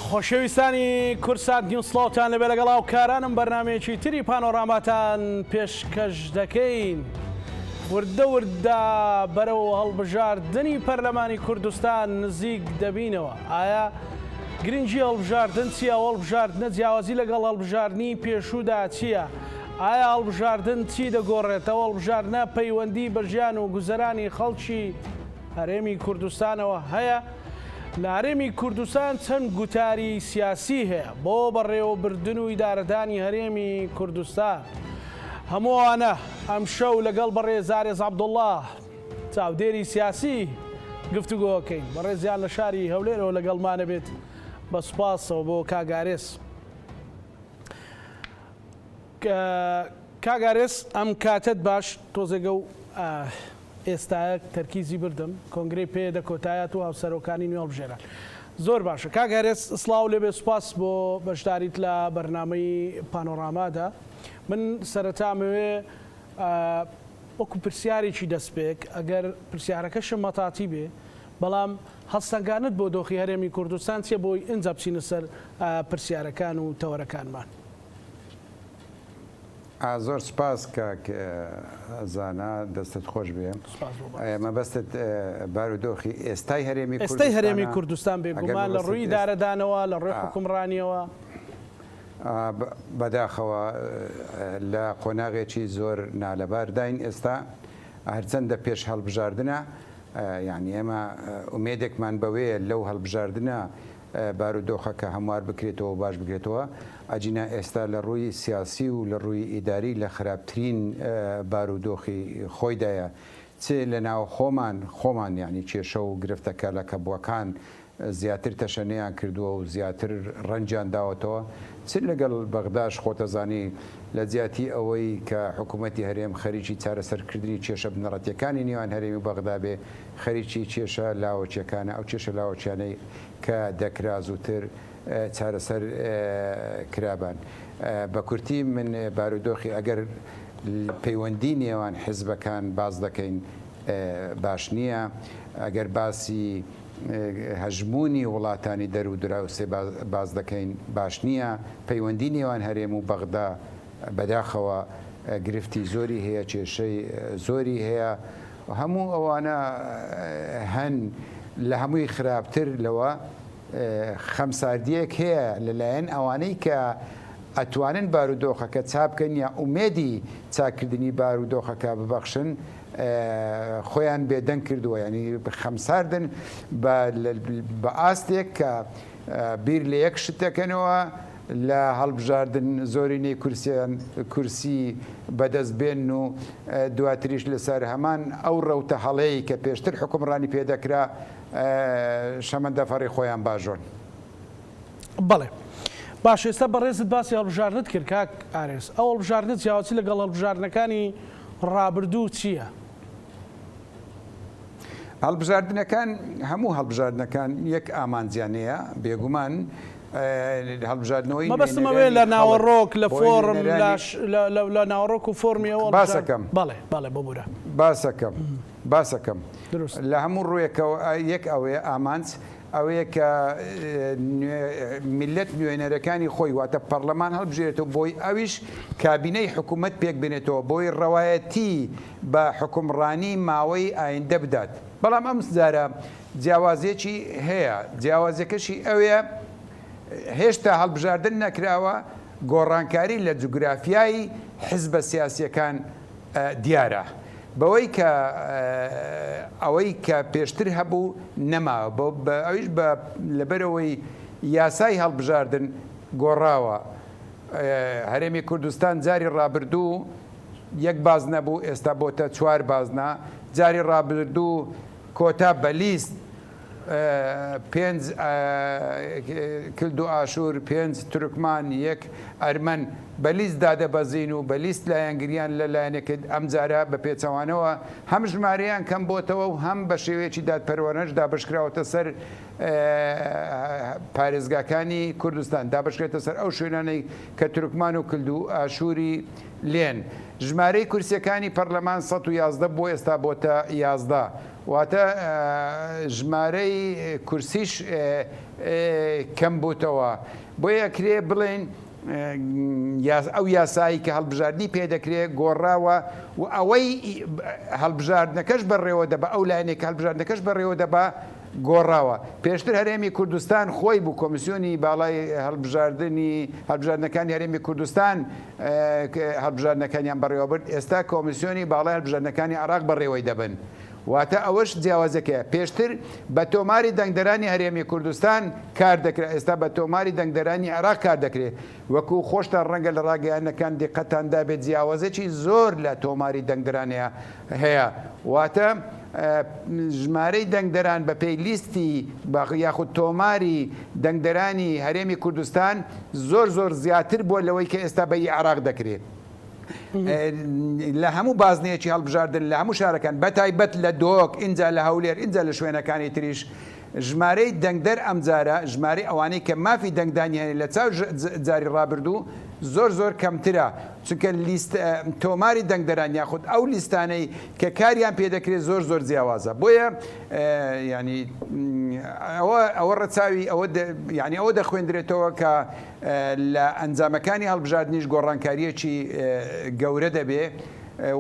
خۆشەویستانی کوردسات نیوز سڵاوتان لەبێ لەگەڵ هاوکارانم بەرنمەیەکی تری پانۆراماتان پێشکەش دەکەین. وردە وردە بەرەو هەڵبژاردنی پەرلەمانی کوردستان نزیک دەبینەوە. ئایا گرنگی هەڵبژاردن چییە؟ ئەو هەڵبژاردنە جیاوازی لەگەڵ هەڵبژاردنی پێشوودا چییە؟ ئایا هەڵبژاردن چی دەگۆڕێت؟ ئەو هەڵبژاردنە پەیوەندی بە ژیان و گوزەرانی خەڵکی هەرێمی کوردستانەوە هەیە؟ لە هەرێمی کوردستان چەند گوتاری سیاسی هەیە بۆ بەڕێوەبردن و ئیدارەدانی هەرێمی کوردستان؟ هەموو ئەوانە ئەمشەو لەگەڵ بەڕێز ئارێز عەبدوڵڵا چاودێری سیاسی گفتوگۆکەین. بەڕێزیان لە شاری هەولێرەوە لەگەڵمانەبێت. بە سوپاسەوە بۆ کاک ئارێز. کاک ئارێز ئەم کاتەت باش تۆزێگە و ئێستایە تەرکیزی بردم کۆنگرەی پێ دە کۆتایات و هاوسەرۆکانی نوێ هەڵبژێران زۆر باشە کاک ئارێز سڵاو لێبێ سوپاس بۆ بەشداریت لە بەرنامەی پانۆرامادا من سەرەتا ئەمەوێ وەکو پرسیارێکی دەستپێک ئەگەر پرسیارەکەشم مەتاتی بێ بەڵام هەڵسەنگانت بۆ دۆخی هەرێمی کوردستان چیە بۆی ئینجا بچینە سەر پرسیارەکان و تەوەرەکانمان. زۆر سوپاس کاک زانا دەستت خۆش بێ. سوپاس بۆ بەڕێزت. مەبەستت بارودۆخی ئێستای هەرێمی ئێستای هەرێمی کوردستانە؟ کوردستان ئەگەر بێگومان لە مەبەستت ڕووی ئێست ئیدارەدانەوە لە ڕووی حوکمڕانیەوە. بەداخەوە لە قۆناغێکی زۆر نالەبارداین ئێستا هەرچەندە پێش هەڵبژاردنە یانی ئێمە ئومێدێکمان بەوەیە لەو هەڵبژاردنە بارودۆخەکە هەموار بکرێتەوە و باش بکرێتەوە، ئەگینا ئێستا لە ڕووی سیاسی و لە ڕووی ئیداری لە خراپترین بارودۆخی خۆیدایە، چ لە ناو خۆمان خۆمان یانی کێشە و گرفتە کەلەکەبووەکان زیاتر تەشەنەیان کردووە و زیاتر ڕەنجیان داوەتەوە، چ لەگەڵ بەغداش خۆتەزانی لە جیاتی ئەوەی کە حکوومەتی هەرێم خەریکی چارەسەرکردنی کێشە بنەڕەتییەکانی نێوان هەرێمی و بەغدا بێ، خەریکی کێشە لاوەکییەکانە، ئەو کێشە لاوەکییانەی کە دەکرا زووتر چارەسەر کرابان. بە کورتی من بارودۆخی ئەگەر پەیوەندی نێوان حیزبەکان باس دەکەین باش نییە، ئەگەر باسی هەژموونی وڵاتانی دەر و دراوسێ باس دەکەین باش نییە، پەیوەندی نێوان هەرێم و بەغدا بەداخەوە گرفتی زۆری هەیە، کێشەی زۆری هەیە، هەموو ئەوانە هەن، لە هەمووی خراپتر لەوە خەمساردییەک هەیە لەلایەن ئەوانەی کە ئەتوانن بارودۆخەکە چابکەن یا ئومێدی چاککردنی بارودۆخەکە ببەخشن، خۆیان بێدەنگ کردووە، یانی خەمساردن بە ئاستێک کە بیر لە یەک شت دەکەنەوە، لە هەڵبژاردن زۆرینەی کورسیان کورسی بەدەست بێنن و دواتریش لەسەر هەمان ئەو ڕەوتە هەڵەیەی کە پێشتر حوکمڕانی پێ دەکرا شەمەندەفەڕی خۆیان باژۆن. بەڵێ باشە ئێستا بەڕێزت باسی هەڵبژاردنت کرد کاک ئارێز ئەو هەڵبژاردنە جیاوازی لەگەڵ هەڵبژاردنەکانی ڕابردوو چییە؟ هەڵبژاردنەکان هەموو هەڵبژاردنەکان یەک ئامانجیان هەیە بێگومان هەڵبژاردنەوەی مەبەستم ئەوەیە نوێنەرانی لە خەڵک ناوەڕۆک لە بۆی فۆڕم لە نوێنەرانی لە ناوەڕۆک و فۆرمی ئەو هەڵبژاردن باسەکەم بەڵێ بەڵێ ببورە باسەکەم باسەکەم دروست لە هەموو ڕوویەکەوە یەک ئەوەیە ئامانج ئەوەیە کە میللەت نوێنەرەکانی خۆی واتە پەڕلەمان هەڵبژێرێتەوە بۆی ئەویش کابینەی حکوومەت پێک بێنێتەوە بۆی ڕەوایەتی بە حوکمڕانی ماوەی ئایندە بدات بەڵام ئەم جارە جیاوازیەکی هەیە جیاوازیەکەشی ئەوەیە هێشتا هەڵبژاردن نەکراوە گۆڕانکاری لە جوگرافیای حزبە سیاسیەکان دیارە بەوەی کە ئەوەی کە پێشتر هەبوو نەماوە ئەویش بە لەبەرئەوەی یاسای هەڵبژاردن گۆڕاوە هەرێمی کوردستان جاری ڕابردوو یەک بازنە بوو ئێستا بۆتە چوار بازنە جاری ڕابردوو کۆتا بە لیست پێنج کلد و ئاشوور، پێنج تورکمان، یەک ئەرمەن بە لیست دادەبەزین و بە لیست لایەنگریان لە لایەنێک کرد، ئەمجارە بە پێچەوانەوە هەم ژمارەیان کەم بۆتەوە و هەم بە شێوەیەکی دادپەروەرانەش دابەشکراوەتە سەر پارێزگاکانی کوردستان، دابەشکرێتە سەر ئەو شوێنانەی کە تورکمان و کلد و ئاشووری لێن. ژمارەی کورسییەکانی پەرلەمان 111 بووە ئێستا بۆتە 11. واتە ژمارەی کورسیش کەم بووتەوە. بۆیە ئەکرێ بڵێین ئەو یاسایی کە هەڵبژاردنی پێ دەکرێ گۆڕاوە و ئەوەی هەڵبژاردنەکەش بەڕێوە دەبا، ئەو لایەنەی کە هەڵبژاردنەکەش بەڕێوە دەبا گۆڕاوە. پێشتر هەرێمی کوردستان خۆی بوو، کۆمیسیۆنی باڵای هەڵبژاردنی هەڵبژاردنەکانی هەرێمی کوردستان هەڵبژاردنەکانیان بەڕێوەبرد، ئێستا کۆمیسیۆنی باڵای هەڵبژاردنەکانی عێراق بەڕێوەی دەبن. واتە ئەوەش جیاوازیەکەیە، پێشتر بە تۆماری دەنگدەرانی هەرێمی کوردستان کار دەکرا، ئێستا بە تۆماری دەنگدەرانی عێراق کار دەکرێت، وەکو خۆشتان ڕەنگە لە ڕاگەیاندنەکان دیقەتتان دابێت جیاوازیەکی زۆر لە تۆماری دەنگدەران هەیە، واتە ژمارەی دەنگدەران بەپێی لیستی یاخود تۆماری دەنگدەرانی هەرێمی کوردستان زۆر زۆر زیاتر بووە لەوەی کە ئێستا بە ئی عێراق دەکرێت. لە هەموو بازنەیەکی هەڵبژاردن لە هەموو شارەکان بەتایبەت لە دهۆک ئینجا لە هەولێر ئینجا لە شوێنەکانی تریش ژمارەی دەنگدەر ئەمجارە ژمارەی ئەوانەی کە مافی دەنگدانی هەیە لە چاو جاری ڕابردوو زۆر زۆر کەمترە چونکە لیست تۆماری دەنگدەران یاخود ئەو لیستانەی کە کاریان پێ دەکرێت زۆر زۆر جیاوازە بۆیە ینی ئەوە ئەوە ڕەچاوی ئەوە ینی ئەوە دەخوێندرێتەوە کە لە ئەنجامەکانی هەڵبژاردنیش گۆڕانکارییەکی گەورە دەبێ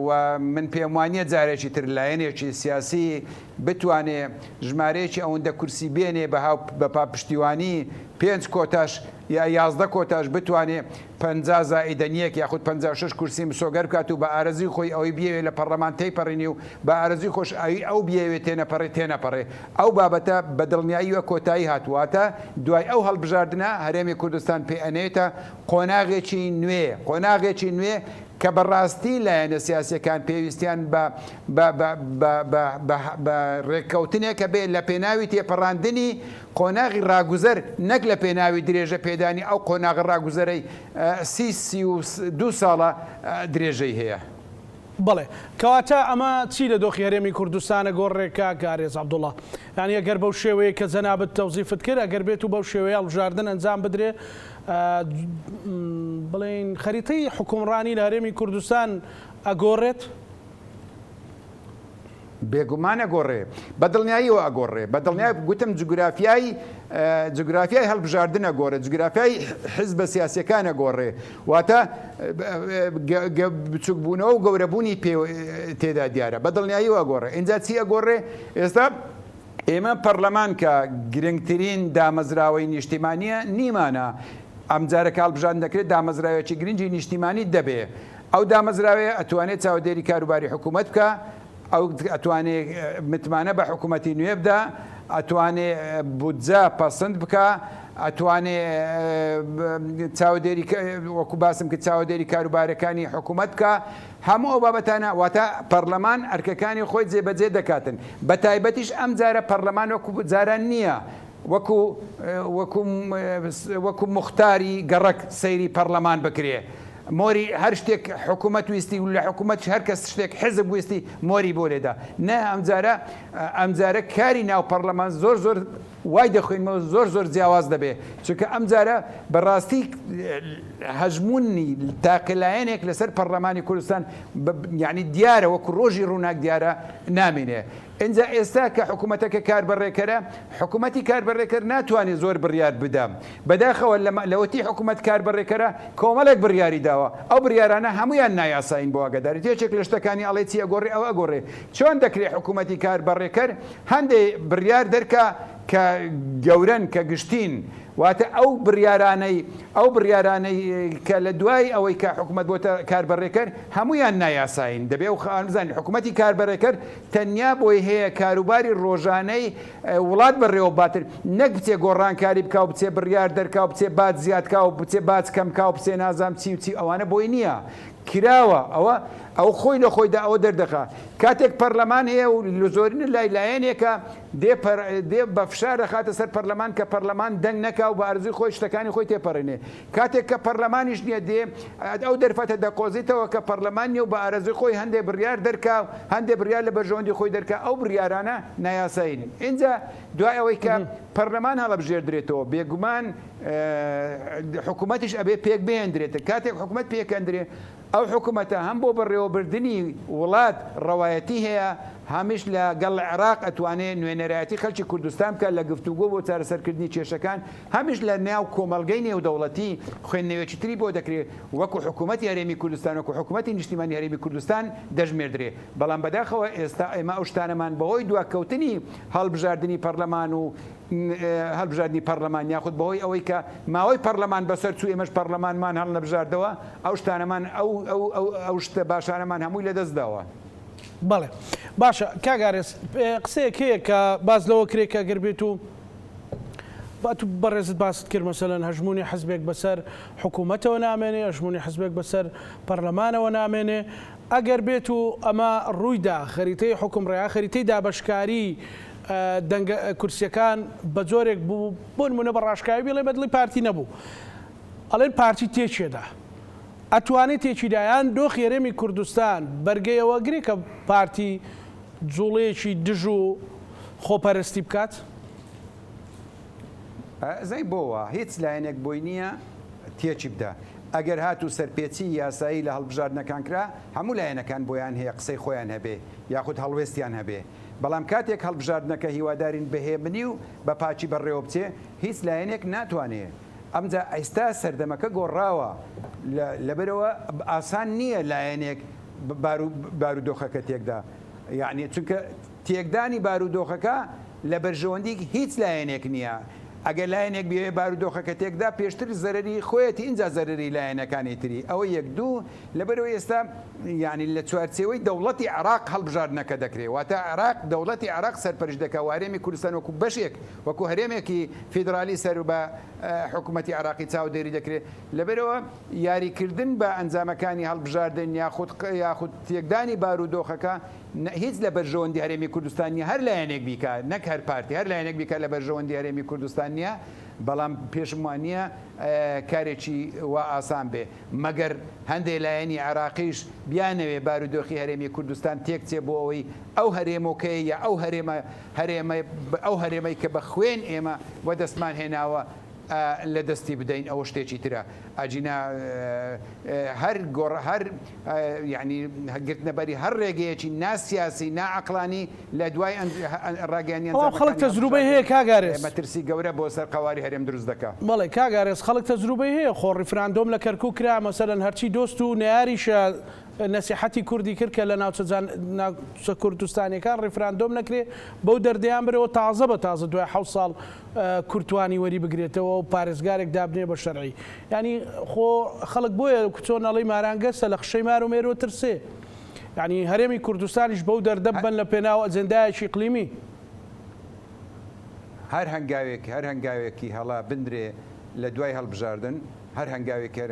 و من پێم وانییە جارێکی تر لایەنێکی سیاسی بتوانێ ژمارەیەکی ئەوەندە کورسی بێنێ بە هاو بە پاپشتیوانی پێنج کۆتاش یا 11 کۆتاش بتوانێ 50 زائیدەن یەک یاخود 56 کورسی مسۆگەر بکات و بە ئارەزوی خۆی ئەوەی بیەوێ لە پەڕلەمان تێیپەڕینی و بە ئارەزوی خۆش ئەوی ئەو بیەوێ تێنەپەڕێ تێنەپەڕێ. ئەو بابەتە بە دڵنیاییوە کۆتایی هات، واتە دوای ئەو هەڵبژاردنە هەرێمی کوردستان پێ ئەنێتە قۆناغێکی نوێ، قۆناغێکی نوێ کە بە ڕاستی لایەنە سیاسیەکان پێویستیان بە بە بە بە بە بە بە ڕێککەوتنێکە بێ لە پێناوی تێپەڕاندنی قۆناغی ڕاگوزەر نەک لە پێناوی درێژە پێدانی ئەو قۆناغە ڕاگوزەرەی سی 32 ساڵە درێژەی هەیە. بەڵێ. کەواتە ئەمە چی لە دۆخی هەرێمی کوردستان ئەگۆڕێ کاک ئارێز عەبدوڵا؟ یانی ئەگەر بەو شێوەیە کە جەنابت تەوزیفت کرد، ئەگەر بێت و بەو شێوەیە هەڵبژاردن ئەنجام بدرێ، بڵێین خەریتەی حوکمڕانی لە هەرێمی کوردستان ئەگۆڕێت؟ بێگومان ئەگۆڕێ. بە دڵنیاییەوە ئەگۆڕێ. بە دڵنیای گوتم جوگرافیای جوگرافیای هەڵبژاردن ئەگۆڕێ، جوگرافیای حیزبە سیاسیەکان ئەگۆڕێ. واتە بچووکبوونەوە و گەورەبوونی پێ تێدا دیارە. بە دڵنیاییەوە ئەگۆڕێ. ئینجا چی ئەگۆڕێ؟ ئێستا ئێمە پەڕلەمان کە گرنگترین دامەزراوەی نیشتیمانییە نیمانە. ئەمجارە کە هەڵبژاردن دەکرێت دامەزراوێکی گرنگی نیشتیمانی دەبێ. ئەو دامەزراوەیە ئەتوانێ چاودێری کاروباری حکوومەت بکا، ئەو ئەتوانێ متمانە بە حکوومەتی نوێ بدا، ئەتوانێ بودجە پەسند بکا، ئەتوانێ چاودێری وەکو باسم کرد چاودێری کاروبارەکانی حکوومەت بکا، هەموو ئەو بابەتانە واتە پەڕلەمان ئەرکەکانی خۆی جێبەجێ دەکاتن، بە تایبەتیش ئەمجارە پەڕلەمان وەکو جاران نییە وەکو وەکو وەکو موختاری گەڕەک سەیری پەڕلەمان بکرێ. مۆری هەر شتێک حکومەت ویستی و لە حکومەتیش هەر کەس شتێک حزب ویستی مۆری بۆ لێدا. نا ئەمجارە ئەمجارە کاری ناو پەڕلەمان زۆر زۆر وای دەخوێنمەوە زۆر زۆر جیاواز دەبێ. چونکە ئەمجارە بە ڕاستی هەژموونی تاقە لایەنێک لەسەر پەڕلەمانی کوردستان یانی دیارە وەکو ڕۆژی ڕووناک دیارە نامینێ. ئینجا ئێستا کە حکومەتەکە کاربەڕێکەرە، حکومەتی کاربەڕێکەر ناتوانێ زۆر بڕیار بدا. بەداخەوە لەوەتی حکومەت کاربەڕێکەرە کۆمەڵێک بڕیاری داوە، ئەو بڕیارانە هەموویان نایاسایین بۆ ئاگاداریت. یەکێک لە شتەکانی ئەڵێ چی ئەگۆڕێ ئەوە ئەگۆڕێ. چۆن دەکرێ حکومەتی کاربەڕێکەر هەندێ بڕیار دەرکا کە گەورەن، کە گشتین، واتە ئەو بڕیارانەی ئەو بڕیارانەی کە لە دوای ئەوەی کە حکومەت بۆتە کاربەڕێکەر هەموویان نایاسایین. دەبێ ئەو خاڵە بزانین حکومەتی کاربەڕێکەر تەنیا بۆی هەیە کاروباری ڕۆژانەی وڵات بەڕێوەبباتن نەک بچێ گۆڕانکاری بکا و بچێ بڕیار دەرکا و بچێ باج زیاد کا و بچێ باج کەم کا و بچێ نازانم چی و چی ئەوانە بۆی نییە کراوە ئەوە ئەو خۆی لە خۆیدا ئەوە دەردەخا کاتێک پەرلەمان هەیە و زۆرینە لای لایەنێکە دێ پەر دێ بە فشار دەخاتە سەر پەرلەمان کە پەرلەمان دەنگ نەکا و بە ئارزوی خۆی شتەکانی خۆی تێپەڕێنێ کاتێک کە پەرلەمانیش نیە دێ ئەو دەرفەتە دەقۆزیتەوە کە پەرلەمان نیە و بە ئارەزوی خۆی هەندێ بڕیار دەرکا و هەندێ بڕیار لە بەرژەوەندی خۆی دەرکا ئەو بڕیارانە نایاسایی نین ئینجا دوای ئەوەی کە پەرلەمان هەڵەبژێردرێتەوە بێگومان حکوومەتیش ئەبێ پێک بهێندرێت کاتێک حکوومەت پێکەندرێ ئەو حکوومەتە هەم بۆ بەڕێوەبردنی وڵات ڕەوایەتی هەیە. هەمیش لە گەڵ عێراق ئەتوانێ نوێنەرایەتی خەلکی کوردستان بکات لە گفتوگۆ بۆ چارەسەرکردنی کێشەکان، هەمیش لە ناو کۆمەڵگەی نێودەوڵەتی خوێندنەوێکی تری بۆ دەکرێ وەکو حکوومەتی هەرێمی کوردستان وەکو حکوومەتی نیشتیمانی هەرێمی کوردستان دەژمێردرێ. بەڵام بەداخەوە ئێستا ئێمە ئەو شتانەمان بەهۆی دواکەوتنی هەڵبژاردنی پەڕلەمان و هەڵبژاردنی پەڕلەمان یاخود بەهۆی ئەوەی کە ماوەی پەڕلەمان بەسەر چوو ئێمەش پەڕلەمانمان هەڵنەبژاردەوە ئەو شتانەمان ئەو ئەو ئەو ئەو شتە باشانەمان هەمووی لەدەست داوە. بەڵێ باشە کاک ئارێز قسەیەک هەیە کە باس لەوە کرێ کە گەر بێت و بات بەڕێزت باست کرد مەسەلەن هەژموونی حزبێک بەسەر حکوومەتەوە نامێنێ هەژموونی حزبێک بەسەر پەرلەمانەوە نامێنێ ئەگەر بێت و ئەمە ڕوویدا خەریتەی حوکمڕیا خەریتەی دابەشکاری دەنگە کورسیەکان بە جۆرێک بوو بۆ نمونە بە ڕاشکاوی بڵێ بە دڵی پارتی نەبوو ئەڵێن پارتی تێکێدا ئەتوانێ تێکیدا یان دۆخی هەرێمی کوردستان بەرگەی ئەوە ئەگرێ کە پارتی جوڵەیەکی دژ و خۆپەرستی بکات؟ ئەزانی بۆ وا؟ هیچ لایەنێک بۆی نییە تێکی بدا. ئەگەر هاتوو سەرپێچی یاسایی لە هەڵبژاردنەکان کرا، هەموو لایەنەکان بۆیان هەیە قسەی خۆیان هەبێ یاخود هەڵوێستیان هەبێ. بەڵام کاتێک هەڵبژاردنەکە هیوادارین بە هێمنی و بە پاکی بەڕێوە بچێ، هیچ لایەنێک ناتوانێ. ئەمجا ئیستا سەردەمەکە گۆڕاوە، لەبەرئەوە ئاسان نییە لایەنێک بارودۆخەکە تێکدا. یەعنی چونکە تێکدانی بارودۆخەکە لە بەرژەوەندی هیچ لایەنێک نییە، ئەگەر لایەنێک بیەوێ بارودۆخەکە تێکدا پێشتر زەرەری خۆیەتی ئینجا زەرەری لایەنەکانی تری، ئەوە یەک، دوو لەبەرئەوەی ئێستا یانی لە چوارچێوەی دەوڵەتی عێراق هەڵبژاردنەکە دەکرێ، واتە عێراق دەوڵەتی عێراق سەرپەرشت دەکا و هەرێمی کوردستان وەکو بەشێک وەکو هەرێمێکی فیدرالی سەر بە حکوومەتی عێراقی چاودێری دەکرێ، لەبەرئەوە یاریکردن بە ئەنجامەکانی هەڵبژاردن یاخود یاخود تێکدانی بارودۆخەکە هیچ لە بەرژەوەندی هەرێمی کوردستان نیە هەر لایەنێک بیکا نەک هەر پارتی هەر لایەنێک بیکا لە بەرژەوەندی هەرێمی کوردستان نیە بەڵام پێشم وانیە کارێکی وا ئاسان بێ مەگەر هەندێ لایەنی عێراقیش بیانەوێ بارودۆخی هەرێمی کوردستان تێکچێ بۆ ئەوەی ئەو هەرێمۆکەیە یا ئەو هەرێمە هەرێمە ئەو هەرێمەی کە بە خوێن ئێمە وەدەستمان هێناوە لە دەستی بدەین ئەوە شتێکی ترە ئەگینا هەر گۆڕ هەر یعنی گرتنەبەری هەر ڕێگەیەکی نا سیاسی نا عەقڵانی لە دوای ڕاگەیاندنی بەڵام خەڵک ئەنجامەکانی تەجروبەی هەیە هەڵبژاردن کاک ئارێز. مەترسی گەورە بۆ سەر قەواری هەرێم دروست دەکا. بەڵێ کاک ئارێز خەڵک تەجروبەی هەیە خۆ ڕیفراندۆم لە کەرکوک کرا مەسەلەن هەرچی دۆست و نەیاریشە نەسیحەتی کوردی کرد کە لە ناوچە ناوچە کوردستانیەکان ڕیفراندۆم نەکرێ بەو دەردەیان برەوە تازە بە تازە دوای حەوت ساڵ کورد توانی وەری بگرێتەوە و پارێزگارێک دابنێ بە شەرعی یانی خۆ خەڵک بۆیە چۆن ئەڵێی ماران گەسە لە خشەی مار و مێروە ترسێ یانی هەرێمی کوردستانیش بەو دەردە ببەن لە پێناو ئەجێندایەکی ئیقلیمی. هەر هەنگاوێک هەر هەنگاوێکی هەڵە بنرێ لە دوای هەڵبژاردن هەر هەنگاوێکی هەر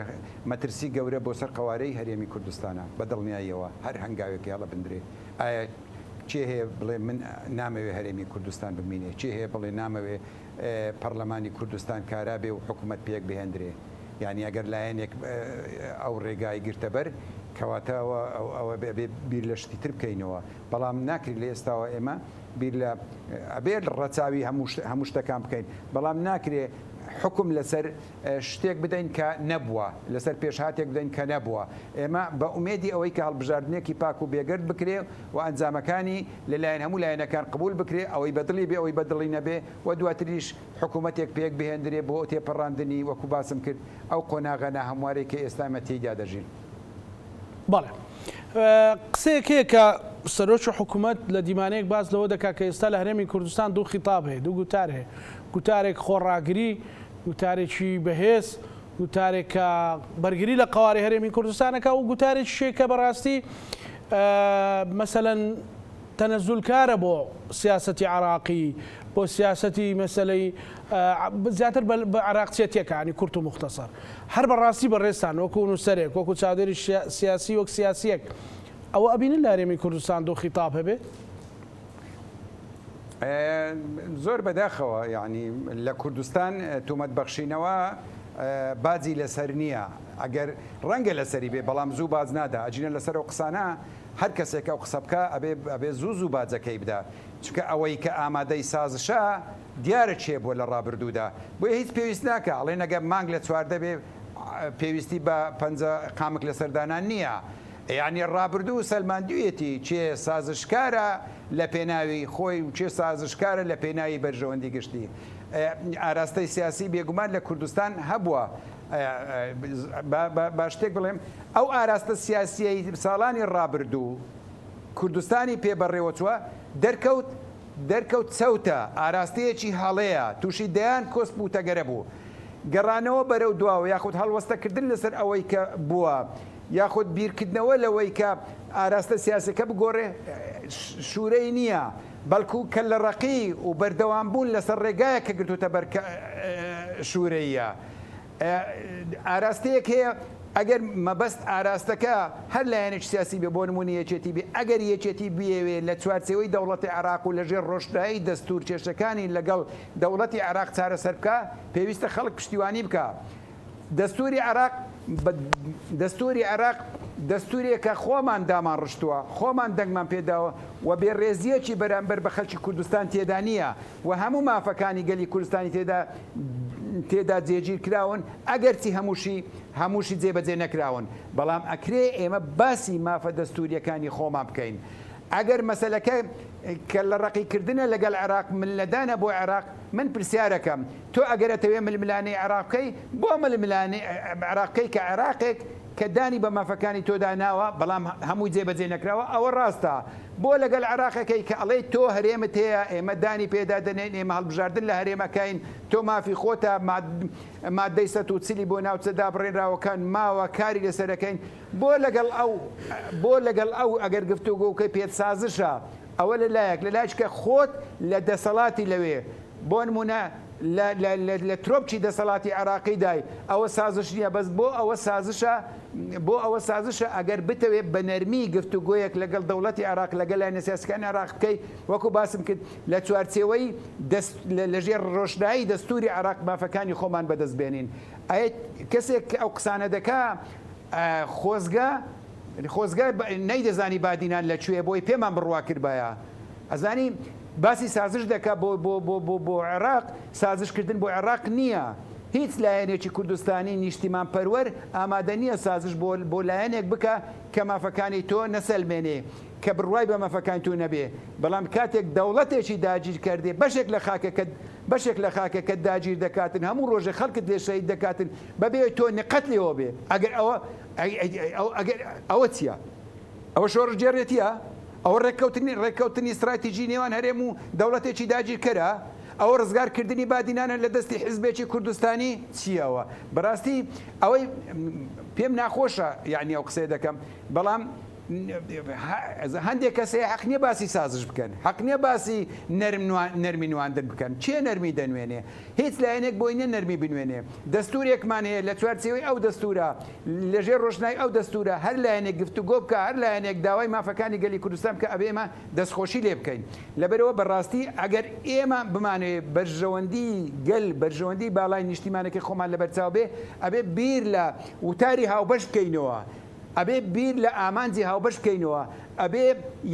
مەترسی گەورە بۆ سەر قەوارەی هەرێمی کوردستانە بە دڵنیاییەوە هەر هەنگاوێکی هەڵە بنرێ ئایا کێ هەیە بڵێ من نامەوێ هەرێمی کوردستان بمینێ؟ کێ هەیە بڵێ نامەوێ پەڕلەمانی کوردستان کارا بێ و حکومەت پێک بهێندرێ؟ یانی ئەگەر لایەنێک ئەو ڕێگای گرتە بەر کەواتە ئەوە ئەوە ئەبێ بیر لە شتی تر بکەینەوە. بەڵام ناکرێ لە ئێستاوە ئێمە بیر لە ئەبێ ڕەچاوی هەموو هەموو شتەکان بکەین بەڵام ناکرێ حوکم لەسەر شتێک بدەین کە نەبووە، لەسەر پێشهاتێک بدەین کە نەبووە. ئێمە بە ئومێدی ئەوەی کە هەڵبژاردنێکی پاک و بێگەرد بکرێ و ئەنجامەکانی لە لایەن هەموو لایەنەکان قبووڵ بکرێ، ئەوەی بە دڵی بێ ئەوەی بە دڵی نەبێ و دواتریش حکوومەتێک پێک بهێندرێ بۆ تێپەڕاندنی وەکوو باسم کرد ئەو قۆناغە ناهەموارەی کە ئێستا ئێمە تێیدا دەژین. بەڵێ. قسەیەک هەیە کە سەرۆکی حکوومەت لە دیمانەیەک باس لەوە دەکات کە ئێستا لە هەرێمی کوردستان دوو خیتاب هەیە، دوو گوتار هەیە. گوتارێک خۆڕاگری، گوتارێکی بەهێز، گوتارێک کە بەرگری لە قەوارەی هەرێمی کوردستان ئەکا و گوتارێکیش هەیە کە بەڕاستی مەسەلەن تەنەزولکارە بۆ سیاسەتی عێراقی، بۆ سیاسەتی مەسەلەی زیاتر بە عێراقچێتیەکانی کورت و موختەسەر. هەر بەڕاستی بەڕێزتان وەکو نووسەرێک، وەکو چاودێری سیاسی، وەک سیاسییەک ئەوە ئەبینن لە هەرێمی کوردستان دوو خیتاب هەبێ؟ زۆر بەداخەوە یانی لە کوردستان تومەت بەخشینەوە باجی لەسەر نییە ئەگەر ڕەنگە لەسەری بێ بەڵام زوو باج نادا ئەجینە لەسەر ئەو قسانە هەر کەسێک ئەو قسە بکا ئەبێ ئەبێ زوو زوو باجەکەی بدا چونکە ئەوەی کە ئامادەی سازشە دیارە کێ بووە لە ڕابردوودا بۆیە هیچ پێویست ناکا ئەڵێن ئەگەر مانگ لە 14 بێ پێویستی بە پەنجە قامک لەسەر دانان نییە. یەعنی ڕابردوو سەلماندویەتی کێ سازشکارە لە پێناوی خۆی و کێ سازشکارە لە پێناوی بەرژەوەندی گشتی. ئاراستەی سیاسی بێگومان لە کوردستان هەبووە. با شتێک بڵێم، ئەو ئاراستە سیاسییەی ساڵانی ڕابردوو کوردستانی پێ بەڕێوەچووە، دەرکەوت دەرکەوت چەوتە، ئاراستەیەکی هەڵەیە، تووشی دەیان کۆسپ و تەگەرە بوو. گەڕانەوە بەرەو دواوە یاخود هەڵوەستەکردن لەسەر ئەوەی کە بووە یاخود بیرکردنەوە لەوەی کە ئاراستە سیاسیەکە بگۆڕێ شورەی نییە، بەڵکو کەللەڕەقی و بەردەوامبوون لەسەر ڕێگایەک کە گرتووتە بەر کە شورەییە. ئاراستەیەک هەیە ئەگەر مەبەست ئاراستەکە هەر لایەنێکی سیاسی بێ بۆ نموونە یەکێتی بێ ئەگەر یەکێتی بیەوێ لە چوارچێوەی دەوڵەتی عێراق و لەژێر ڕۆشنایی دەستوور کێشەکانی لەگەڵ دەوڵەتی عێراق چارەسەر بکا پێویستە خەڵک پشتیوانی بکا دەستوری عێراق دەستوری عێراق دەستورێکە خۆمان دامان ڕشتووە خۆمان دەنگمان پێداوە و بێڕێزیەکی بەرامبەر بە خەلکی کوردستان تێدا نییە و هەموو مافەکانی گەلی کوردستانی تێدا تێدا جێگیر کراون ئەگەرچی هەمووشی هەمووشی جێبەجێ نەکراون بەڵام ئەکرێ ئێمە باسی مافە دەستوریەکانی خۆمان بکەین ئەگەر مەسەلەکە کەللەڕەقی کردنە لەگەڵ عێراق ملنەدانە بۆ عێراق من پرسیارەکەم تۆ ئەگەر ئەتەوێ ململانێی عێراق بکەی بۆ ململانێی عێراق بکەی کە عێراقێک کە دانی بە مافەکانی تۆدا ناوە بەڵام هەمووی جێبەجێ نەکراوە ئەوە ڕاستە بۆ لەگەل عێراقەکەی کە ئەڵێی تۆ هەرێمت هەیە ئێمە دانی پێدا دەنێین ئێمە هەڵبژاردن لە هەرێمەکەین تۆ مافی خۆتە مادەی 140 بۆ ناوچە دابڕێنراوەکان ماوە کاری لەسەرەکەین بۆ لەگەڵ ئەو بۆ لەگەڵ ئەو ئەگەر گفتوگۆکەی پێت سازشە ئەوە لە لایەک لە لایەکیکە خۆت لە دەسەڵاتی لەوێ بۆ نمونە لە لە لە لە ترۆپکی دەسەڵاتی عێراقی دای ئەوە سازش نییە بەس بۆ ئەوە سازشە بۆ ئەوە سازشە ئەگەر بتەوێ بە نەرمی گفتوگۆیەک لەگەڵ دەوڵەتی عێراق لەگەل لایەنە سیاسەکانی عێراق بکەی وەکو باسم کرد لە چوارچێوەی دەست لە ژێر ڕۆشنایی دەستوری عێراق مافەکانی خۆمان بەدەست بێنین ئەی کەسێک کە ئەو قسانە دەکا خۆزگە خۆزگە نەیدەزانی بادینان لە کوێ بۆی پێمان بڕوا کردبایە ئەزانی باسی سازش دەکا بۆ بۆ بۆ بۆ بۆ عێراق سازش کردن بۆ عێراق نییە هیچ لایەنێکی کوردستانی نیشتیمان پەروەر ئامادە نییە سازش بۆ بۆ لایەنێک بکا کە مافەکانی تۆ نەسەلمێنێ کە بڕوای بە مافەکانی تۆ نەبێ بەڵام کاتێک دەوڵەتێکی داگیرکەر دێ بەشێک لە خاکەکەت بەشێک لە خاکەکەت داگیر دەکاتن هەموو ڕۆژێ خەڵکت لێ شەهید دەکاتن بەبێ تۆ نقەت لێوە بێ ئەگەر ئەوە ئەگەر ئەوە چیە ئەوە شۆڕشگێڕێتیە ئەوە ڕێککەوتنی ڕێککەوتنی ستراتیجی نێوان هەرێم و دەوڵەتێکی داگیرکەرە ئەوە ڕزگارکردنی بادینانە لە دەستی حزبێکی کوردستانی چییەوە بەڕاستی ئەوەی پێم ناخۆشە یعنی ئەو قسەیە دەکەم بەڵام هەندێک کەس هەیە حەق نییە باسی سازش بکەن حەق نییە باسی نەرمی نواندن بکەن کێ نەرمی دەنوێنێ هیچ لایەنێک بۆی نییە نەرمی بنوێنێ دەستورێکمان هەیە لە چوارچێوەی ئەو دەستورە لەژێر ڕۆشنای ئەو دەستورە هەر لایەنێک گفتوگۆ بکە هەر لایەنێک داوای مافەکانی گەلی کوردستان بکە ئەبێ ئێمە دەستخۆشی لێ بکەین لەبەرەوە بەڕاستی ئەگەر ئێمە بمانەوێ بەرژەوەندی گەل بەرژەوەندی باڵای نیشتیمانەکەی خۆمان لەبەرچاو بێ ئەبێ بیر لە وتاری هاوبەش بکەینەوە ئەبێ بیر لە ئامانجی هاوبەش بکەینەوە، ئەبێ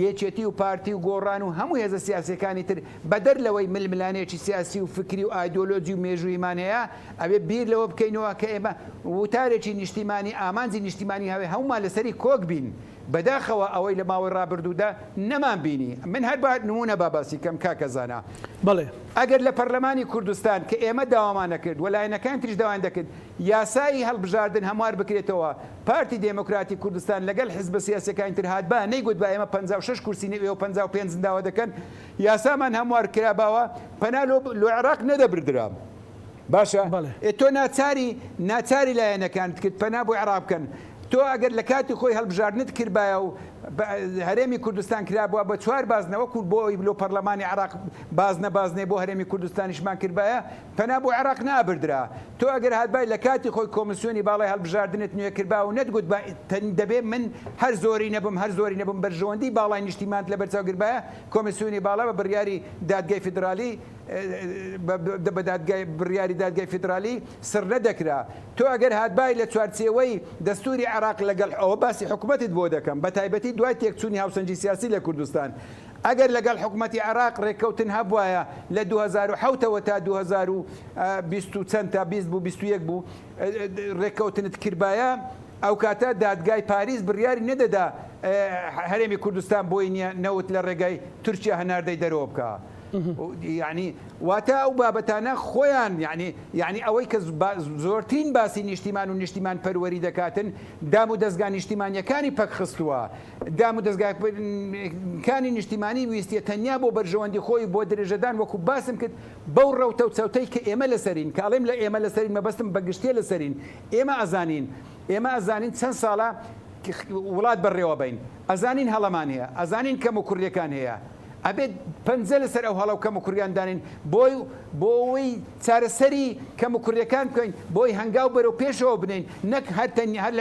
یەکێتی و پارتی و گۆڕان و هەموو هێزە سیاسیەکانی تر بەدەر لەوەی ململانێکی سیاسی و فکری و ئایدۆلۆجی و مێژووییمان هەیە، ئەبێ بیر لەوە بکەینەوە کە ئێمە وتارێکی نیشتیمانی، ئامانجی نیشتیمانی هەبێ هەموومان لەسەری کۆک بین. بەداخەوە ئەوەی لە ماوەی ڕابردوودا نەمان بینی. من هەر با نموونە با باسی کەم کاکە زانا. بەڵێ. ئەگەر لە پەرلەمانی کوردستان کە ئێمە داوامان ئەکرد و لایەنەکانی تریش داوایان دەکرد یاسای هەڵبژاردن هەموار بکرێتەوە، پارتی دێمۆکراتی کوردستان لەگەل حزبە سیاسیەکانی تر هاتبا نەیگوتبا ئێمە 56 کورسی نە ئێوە 55 داوا دەکەن یاسامان هەموار کراباوە پەنا لۆ لۆ عێراق نەدەبردرا باشە بەڵێ. ئێ تۆ ناچاری ناچاری لایەنەکانت کرد پەنا بۆ عێراق بکەن تۆ ئەگەر لە کاتی خۆی هەڵبژاردنت کردبایە و هەرێمی کوردستان کرابووە بە چوار بازنە وەکو بۆ ئەوی لۆ پەرلەمانی عێراق بازنە بازنەی بۆ هەرێمی کوردستانیشمان کردبایە پەنا بۆ عێراق نابردرا. تۆ ئەگەر هاتبای لە کاتی خۆی کۆمسیۆنی باڵای هەڵبژاردنت نوێ کردبا و نەتگوتبا دەبێ من هەر زۆری نەبم هەر زۆری نەبم بەرژەوەندی باڵای نیشتیمانت لەبەرچاو گرتبایە کۆمسیۆنی باڵا بە بڕیاری دادگای فیدرالی بە دادگای بڕیاری دادگای فیدرالی سڕ نەدەکرا. تۆ ئەگەر هاتبای لە چوارچێوەی دەستوری عێراق لەگەڵ ئەوە باسی حکومەتت بۆ دەکەم بە تایبەتی دوای تێکچوونی هاوسەنگی سیاسی لە کوردستان ئەگەر لەگەڵ حکومەتی عێراق رێککەوتن هەبوایە لە 2007 ەوە تا 2020 و چەند تا 20 بوو 21 بوو رێککەوتنت کردبایە. ئەوکاتە دادگای پاریس بڕیاری نەدەدا هەرێمی کوردستان بۆی نییە نەوت لە ڕێگای تورکیا هەناردەی دەرەوە بکا. یانی واتە ئەو بابەتانە خۆیان یانی یانی ئەوەی کە زۆرترین باسی نیشتیمان و نیشتیمان پەروەری دەکاتن دام و دەزگا نیشتیمانیەکانی پەک خستووە دام و دەزگاکانی نیشتیمانی ویستیە تەنیا بۆ بەرژەوەندی خۆی بۆ درێژەدان وەکو باسم کرد بەو ڕەوتە و چەوتەی کە ئێمە لەسەرین کە ئەڵێم لە ئێمە لەسەرین مەبەستم بە گشتیە لەسەرین ئێمە ئەزانین ئێمە ئەزانین چەند ساڵە وڵات بەڕێوە بەین ئەزانین هەڵەمان هەیە ئەزانین کەم و کوڕیەکان هەیە ئەبێت پەنجە لەسەر ئەو هەڵە و کەموکوڕیان دانێین بۆی بۆوەی چارەسەری کەموکوڕیەکان بکەین بۆی هەنگاو بەرەو پێشەوە بنێین نەک هەر تەنیا هەر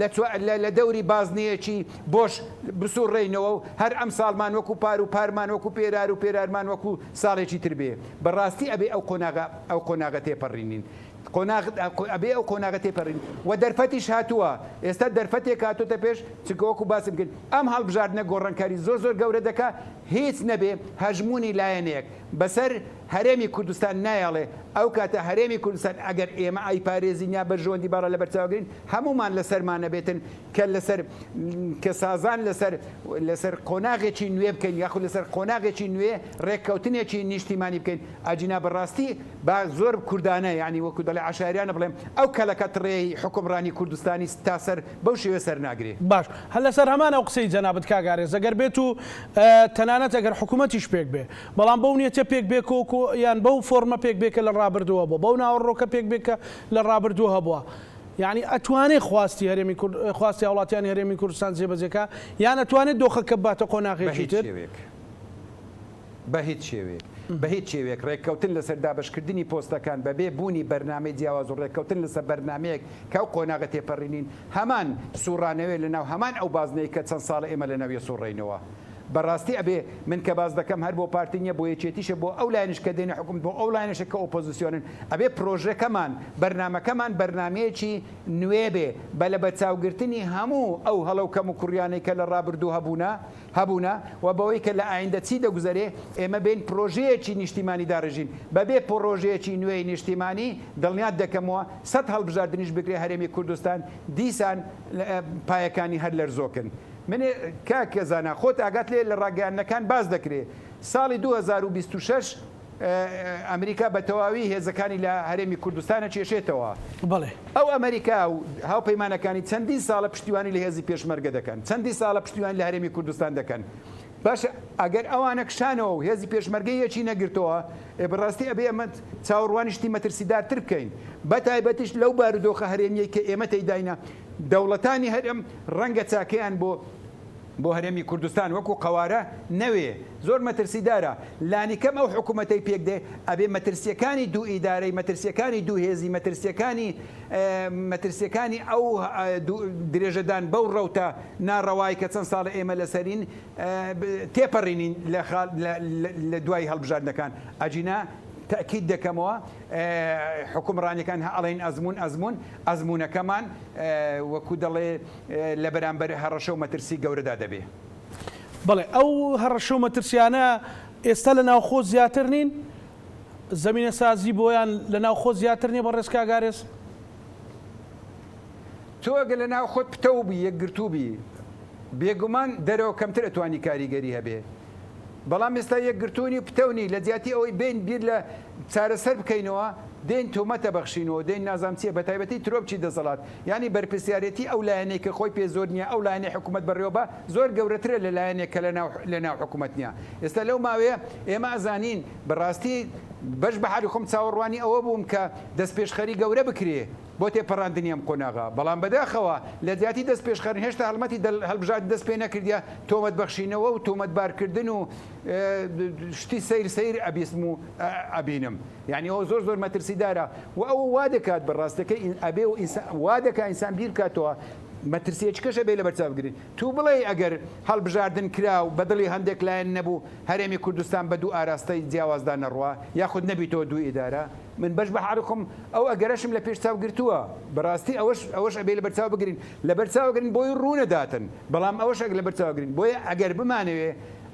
لە لە دەوری بازنەیەکی بۆش بسوڕێینەوە و هەر ئەمساڵمان وەکو پار و پارمان وەکو پێرار و پێرارمان وەکو ساڵێکی تر بێ بەڕاستی ئەبێ ئەو قۆناغە ئەو قۆناغە تێپەڕینین. قۆناغ ئەبێ ئەو قۆناغە تێپەرین و دەرفەتیش هاتووە ئێستا دەرفەتێک هاتۆتە پێش چونکە وەکو باسم کرد ئەم هەڵبژاردنە گۆڕانکاری زۆر زۆر گەورە دەکا هیچ نەبێ هەژموونی لایەنێک بەسەر هەرێمی کوردستان نایەڵێ ئەو کاتە هەرێمی کوردستان ئەگەر ئێمە ئەیپارێزین یا بەرژەوەندی باڵا لەبەرچاوگرین هەموومان لەسەرمانە بێتن کە لەسەر کە سازان لەسەر لەسەر قۆناغێکی نوێ بکەین یاخود لەسەر قۆناغێکی نوێ ڕێککەوتنێکی نیشتیمانی بکەین ئەگینا بەڕاستی با زۆر کوردانە یانی وەکو دەڵێ عەشایریانە بڵێم ئەو کەلەکە تڕێی حوکمڕانی کوردستانی تا سەر بەو شێوەیە سەر ناگرێ. باش هەر لەسەر هەمان ئەو قسەی جەنابت کاک ئارێز ئەگەر بێت و تەنانەت ئەگەر حکوومەتیش پێک بێ بەڵام بەو نیەتە پێک بێ کۆ یان بەو فۆرمە پێک بێ کە لە ڕابردوو هەبووە بەو ناوەڕۆکە پێک بێ کە لە ڕابردوو هەبووە یانی ئەتوانێ خواستی هەرێمی کورد خواستی هاوڵاتیانی هەرێمی کوردستان جێبەجێ کا یان ئەتوانێ دۆخەکە بباتە بە قۆناغێکی هیچ تر؟ شێوەیەک. بە هیچ شێوەیەک. بە هیچ شێوەیەک ڕێککەوتن لەسەر دابەشکردنی پۆستەکان بەبێ بوونی بەرنامەی جیاواز و ڕێککەوتن لەسەر بەرنامەیەک کە ئەو قۆناغە تێپەڕینین هەمان سوڕانەوەیە لەناو هەمان ئەو بازنەی کە چەند ساڵە ئێمە لەناویە سوڕێینەوە. بەڕاستی ئەبێ من کە باس دەکەم هەر بۆ پارتی نیە بۆ یەکێتیشە بۆ ئەو لایەنیش کە دێنە حوکم بۆ ئەو لایەنەشە کە ئۆپۆزسیۆنن ئەبێ پرۆژەکەمان بەرنامەکەمان بەرنامەیەکی نوێ بێ بە لەبەرچاوگرتنی هەموو ئەو هەڵە و کەموکوڕیانەی کە لە ڕابردوو هەبوونە هەبوونە و بەوەی کە لە ئایندە چی دەگوزەرێ ئێمە بێین پرۆژەیەکی نیشتیمانی داڕێژین بەبێ پڕۆژەیەکی نوێی نیشتیمانی دڵنیات دەکەمەوە سەت هەڵبژاردنیش بکرێ هەرێمی کوردستان دیسان پایەکانی هەر لەرزۆکن. من کاک زانا خۆت ئاگات لێیە لە ڕاگەیاندنەکان باس دەکرێ ساڵی 2026 ئەمریکا بە تەواوی هێزەکانی لە هەرێمی کوردستان ئەکێشێتەوە. بەڵێ. ئەو ئەمریکا و هاوپەیمانەکانی چەندین ساڵە پشتیوانی لە هێزی پێشمەرگە دەکەن، چەندین ساڵە پشتیوانی لە هەرێمی کوردستان دەکەن. باشە ئەگەر ئەوانە کشانەوە و هێزی پێشمەرگەی یەکی نەگرتەوە، ئێ بەڕاستی ئەبێ ئێمە چاوەڕوانی شتی مەترسیدارتر بکەین. بە تایبەتیش لەو بارودۆخە هەرێمییەی کە ئێمە تێیداینە، دەوڵەتانی هەرێم ڕەنگە چاکەیان بۆ بۆ هەرێمی کوردستان وەکو قەوارە نەوێ زۆر مەترسیدارە لانیکەم ئەو حکومەتەی پێک دێ ئەبێ مەترسیەکانی دوو ئیدارەی مەترسیەکانی دوو هێزی مەترسیەکانی مەترسیەکانی ئەو درێژەدان بەو ڕەوتە ناڕەوای کە چەند ساڵە ئێمە لەسەرین تێپەڕینین لە دوای هەڵبژاردنەکان ئەگینا تەئکید دەکەمەوە حوکمڕانیەکان هە ئەڵێن ئەزموون ئەزموون ئەزموونەکەمان وەکو دەڵێ لە بەرامبەر هەڕەشە و مەترسی گەورەدا دەبێ. بەڵێ ئەو هەڕەشە و مەترسیانە ئێستا لە ناوخۆ زیاتر نین؟ زەمینەسازی بۆیان لە ناوخۆ زیاتر نیە بەڕێز کاک ئارێز؟ تۆ ئەگەر لە ناو خۆت پتەو بی، یەکگرتوو بی، بێگومان دەرەوە کەمتر ئەتوانی کاریگەری هەبێ. بەڵام ئێستا یەکگرتوو نی و پتەو نی، لە جیاتی ئەوەی بێین بیر لە چارەسەر بکەینەوە، دێین تۆمەت ئەبەخشینەوە، دێین نازانم چیە، بەتایبەتی ترۆپکی دەسەڵات، یانی بەرپرسیارێتی ئەو لایەنەی کە خۆی پێ زۆر نیە، ئەو لایەنەی حکومەت بەڕێوە با، زۆر گەورەترە لە لایەنێک کە لەناو لەناو حکومەت نیە. ئێستا لەو ماوەیە ئێمە ئەزانین بەڕاستی بەش بە حالی خۆم چاوەڕوانی ئەوە بووم کە دەستپێشخەری گەورە بکرێ بۆ تێپەڕاندنی ئەم قۆناغە، بەڵام بەداخەوە لە جیاتی دەستپێشخەرن هێشتا هەڵمەتی هەڵبژاردن دەست پێ نەکردیە، تۆمەت بەخشینەوە و تۆمەتبارکردن و شتی سەیر سەیر ئەبیستم و ئەبینم یانی ئەوە زۆر زۆر مەترسیدارە و ئەوە وا دەکات بە ڕاستەکەی ئەبێ و وا دەکا ئینسان بیر بکاتەوە مەترسیەکی کەش ئەبێ لەبەرچاو بگرین تو بڵێی ئەگەر هەڵبژاردن کرا و بە دڵی هەندێک لایەن نەبوو هەرێمی کوردستان بە دوو ئاراستەی جیاوازدا نەڕوا یاخود نەبیتەوە دوو ئیدارە من بەش بە حاڵی خۆم ئەو ئەگەرەشم لە پێش چاو گرتووە بەڕاستی ئەوەش ئەوەش ئەبێ لەبەر چاو بگرین لەبەر چاو گرن بۆی ڕوونەداتن بەڵام ئەوەش ئەگ لەبەر چاو گرین بۆیە ئەگەر بمانەوێ.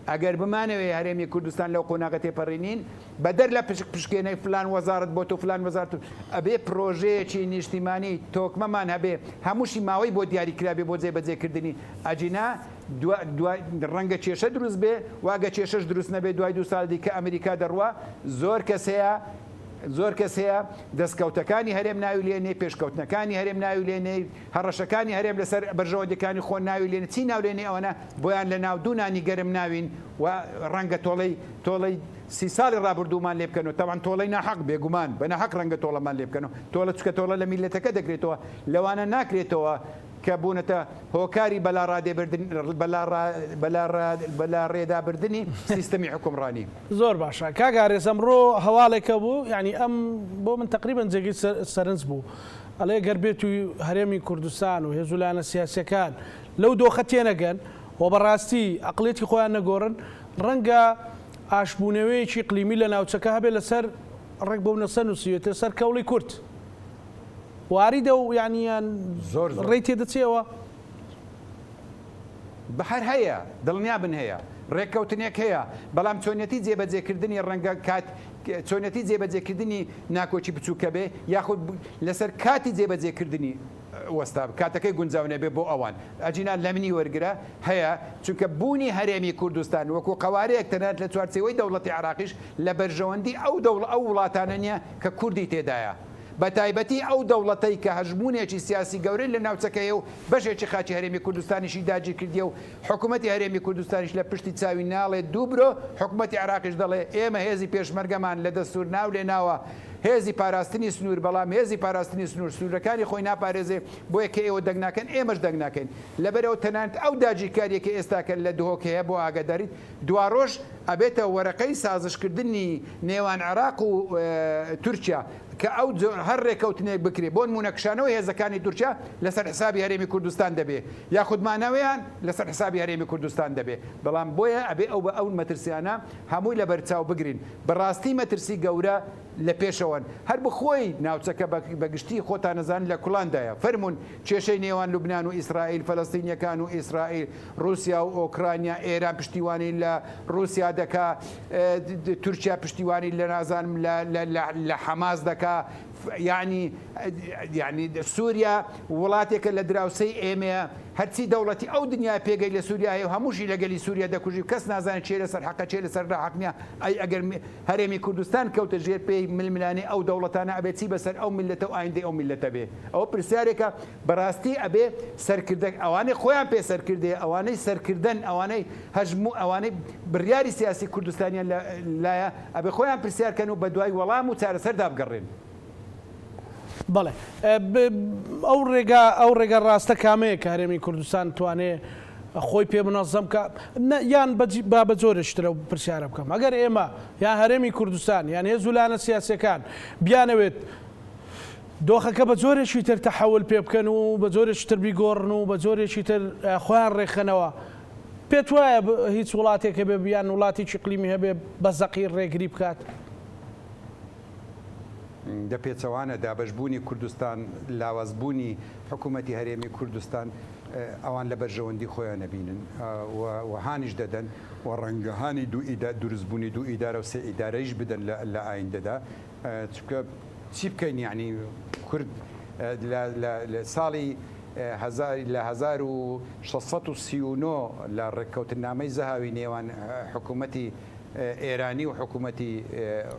ئەگەر بمانەوێ هەرێمی کوردستان لەو قۆناغە تێپەڕینین بەدەر لە پشک پشکێنەی فلان وەزارەت بۆ تۆ فلان وەزارەت ئەبێ پرۆژەیەکی نیشتیمانی تۆکمەمان هەبێ هەمووشی ماوەی بۆ دیاری کرابێ بۆ جێبەجێکردنی ئەگینا دوا دوای ڕەنگە کێشە دروست بێ و ئەگە کێشەش دروست نەبێ دوای دوو ساڵ دیکە ئەمریکا دەڕوا زۆر کەس هەیە زۆر کەس هەیە دەستکەوتەکانی هەرێم ناوی لێ نێ پێشکەوتنەکانی هەرێم ناوی لێ نێ هەڕەشەکانی هەرێم لەسەر بەرژەوەندیەکانی خۆ ناوی لێ نێ چی ناو لێ نێ ئەوەنە بۆیان لە ناو دوو نانی گەرم ناوین و ڕەنگە تۆڵەی تۆڵەی سی ساڵی ڕابردوومان لێ بکەنەوە تەبعەن تۆڵەی ناحەق بێگومان بە ناحەق ڕەنگە تۆڵەمان لێ بکەنەوە تۆڵە چونکە تۆڵە لە میللەتەکە دەکرێتەوە لەوانە ناکرێتەوە کە بوونەتە هۆکاری بەلاڕێدابردنی سیستەمی حوکمڕانی. زۆر باشە کاک ئارێز ئەمڕۆ هەواڵێک هەبوو یانی ئەم بۆ من تەقریبەن جێگەی سەرنج بوو ئەڵێ گەر بێت و هەرێمی کوردستان و هێز و لایەنە سیاسیەکان لەو دۆخە تێنەگەن و بەڕاستی ئەقڵیەتی خۆیان نەگۆڕن ڕەنگە ئاشبوونەوەیەکی ئیقلیمی لە ناوچەکە هەبێت لەسەر ڕێک بۆ نەسەر نووسیوێتە سەر کەوڵی کورد. واریدە و یانی یان زۆر زۆر. ڕێی تێدەچێەوە؟ هەر هەیە، دڵنیابن هەیە. ڕێککەوتنێک هەیە، بەڵام چۆنیەتی جێبەجێکردنی ڕەنگە کات چۆنیەتی جێبەجێکردنی ناکۆکی بچووکە بێ یاخود لەسەر کاتی جێبەجێکردنی وەستا کاتەکەی گونجاو نەبێ بۆ ئەوان. ئەگینا لەمنی وەرگرە هەیە، چونکە بوونی هەرێمی کوردستان وەکوو قەوارەیەک تەنانەت لە چوارچێوەی دەوڵەتی عێراقیش لە بەرژەوەندی ئەو دەوڵ ئەو وڵاتانە نییە کە کوردی تێدایە. بەتایبەتی ئەو دەوڵەتەی کە هەژموونێکی سیاسی گەورەی لە ناوچەکە هەیە و بەشێکی خاکی هەرێمی کوردستانیشی داگیرکردیە و حکومەتی هەرێمی کوردستانیش لە پشتی چاوی ناڵێ دوو برۆ، حکومەتی عێراقیش دەڵێ ئێمە هێزی پێشمەرگەمان لە دەستوور ناو لێ ناوە هێزی پاراستنی سنوور، بەڵام هێزی پاراستنی سنوور سنوورەکانی خۆی ناپارێزێ، بۆیە کە ئێوە دەنگ ناکەن ئێمەش دەنگ ناکەین. لەبەرئەوە تەنانەت ئەو داگیرکارییە کە ئێستاکە لە دهۆک هەیە بۆ ئاگاداریت دواڕۆژ ئەبێتە وەرەقەی سازشکردنی نێوان عێراق و تورکیا کە ئەو هەر رێکەوتنێک بکرێ بۆنمونە کشانەوەی هێزەکانی تورکیا لەسەر حسابی هەرێمی کوردستان دەبێ یاخود مانەوەیان لەسەر حسابی هەرێمی کوردستان دەبێ بەڵام بۆیە ئەبێ ئەو ئەو مەترسیانە هەمووی لەبەرچاو بگرین بەڕاستی مەترسی گەورە لە پێشەوەن هەر بخۆی ناوچەکە بە گشتی خۆتان ئەزانن لە کوڵاندایە فەرموون کێشەی نێوان لوبنان و ئیسرائیل فەلەستینیەکان و ئیسرائیل ڕوسیا و ئۆکرانیا ئێران پشتیوانی لە ڕوسیا دەکا تورکیا پشتیوانی لە نازانم لە حەماس دەکا یعنی یعنی سووریا وڵاتێکە لە دراوسەی ئێمەیە هەرچی دەوڵەتی ئەو دنیا پێگەی لە سووریا هەیە و هەمووشی لە گەلی سووریا دەکوژی و کەس نازانێت چێ لەسەر حەقە چێ لەسەر ناحەق نییە ئەی ئەگەر هەرێمی کوردستان کەوتە ژێر پێی ململانێی ئەو دەوڵەتانە ئەبێ چی بەسەر ئەو میللەتە و ئایندەی ئەو میللەتە بێ؟ ئەوە پرسیارێکە بەڕاستی ئەبێ سەرکردە ئەوانەی خۆیان پێ سەرکردەیە ئەوانەی سەرکردەن ئەوانەی هەژموو ئەوانەی بڕیاری سیاسی کوردستانیان لە لایە ئەبێ خۆیان پرسیار کەن و بەدوای وەڵام و چارەسەردا بگەڕێن. بەڵێ ئەو ڕێگا ئەو ڕێگا ڕاستە کامەیە کە هەرێمی کوردستان توانێ خۆی پێ منەزەم بکا یان با بە جۆرێکی تر ئەو پرسیارە بکەم ئەگەر ئێمە یان هەرێمی کوردستان یان هێز و لایەنە سیاسیەکان بیانەوێت دۆخەکە بە جۆرێکی تر تەحەول پێ بکەن و بە جۆرێکی تر بیگۆڕن و بە جۆرێکی تر خۆیان ڕێکخەنەوە پێت وایە هیچ وڵاتێک هەبێ یان وڵاتێکی ئیقلیمی هەبێ بە زەقی ڕێگری بکات؟ بە پێچەوانە دابەشبوونی کوردستان، لاوازبوونی حکوومەتی هەرێمی کوردستان ئەوان لە بەرژەوەندی خۆیان ئەبینن و هانیش دەدەن و ڕەنگە هانی دوو دروستبوونی دوو ئیدارە و سێ ئیدارەیش بدەن لە ئایندەدا چونکە چی بکەین یانی کورد لە ساڵی لە 1639 لە ڕێککەوتننامەی زەهاوی نێوان حکوومەتی ئێرانی و حکوومەتی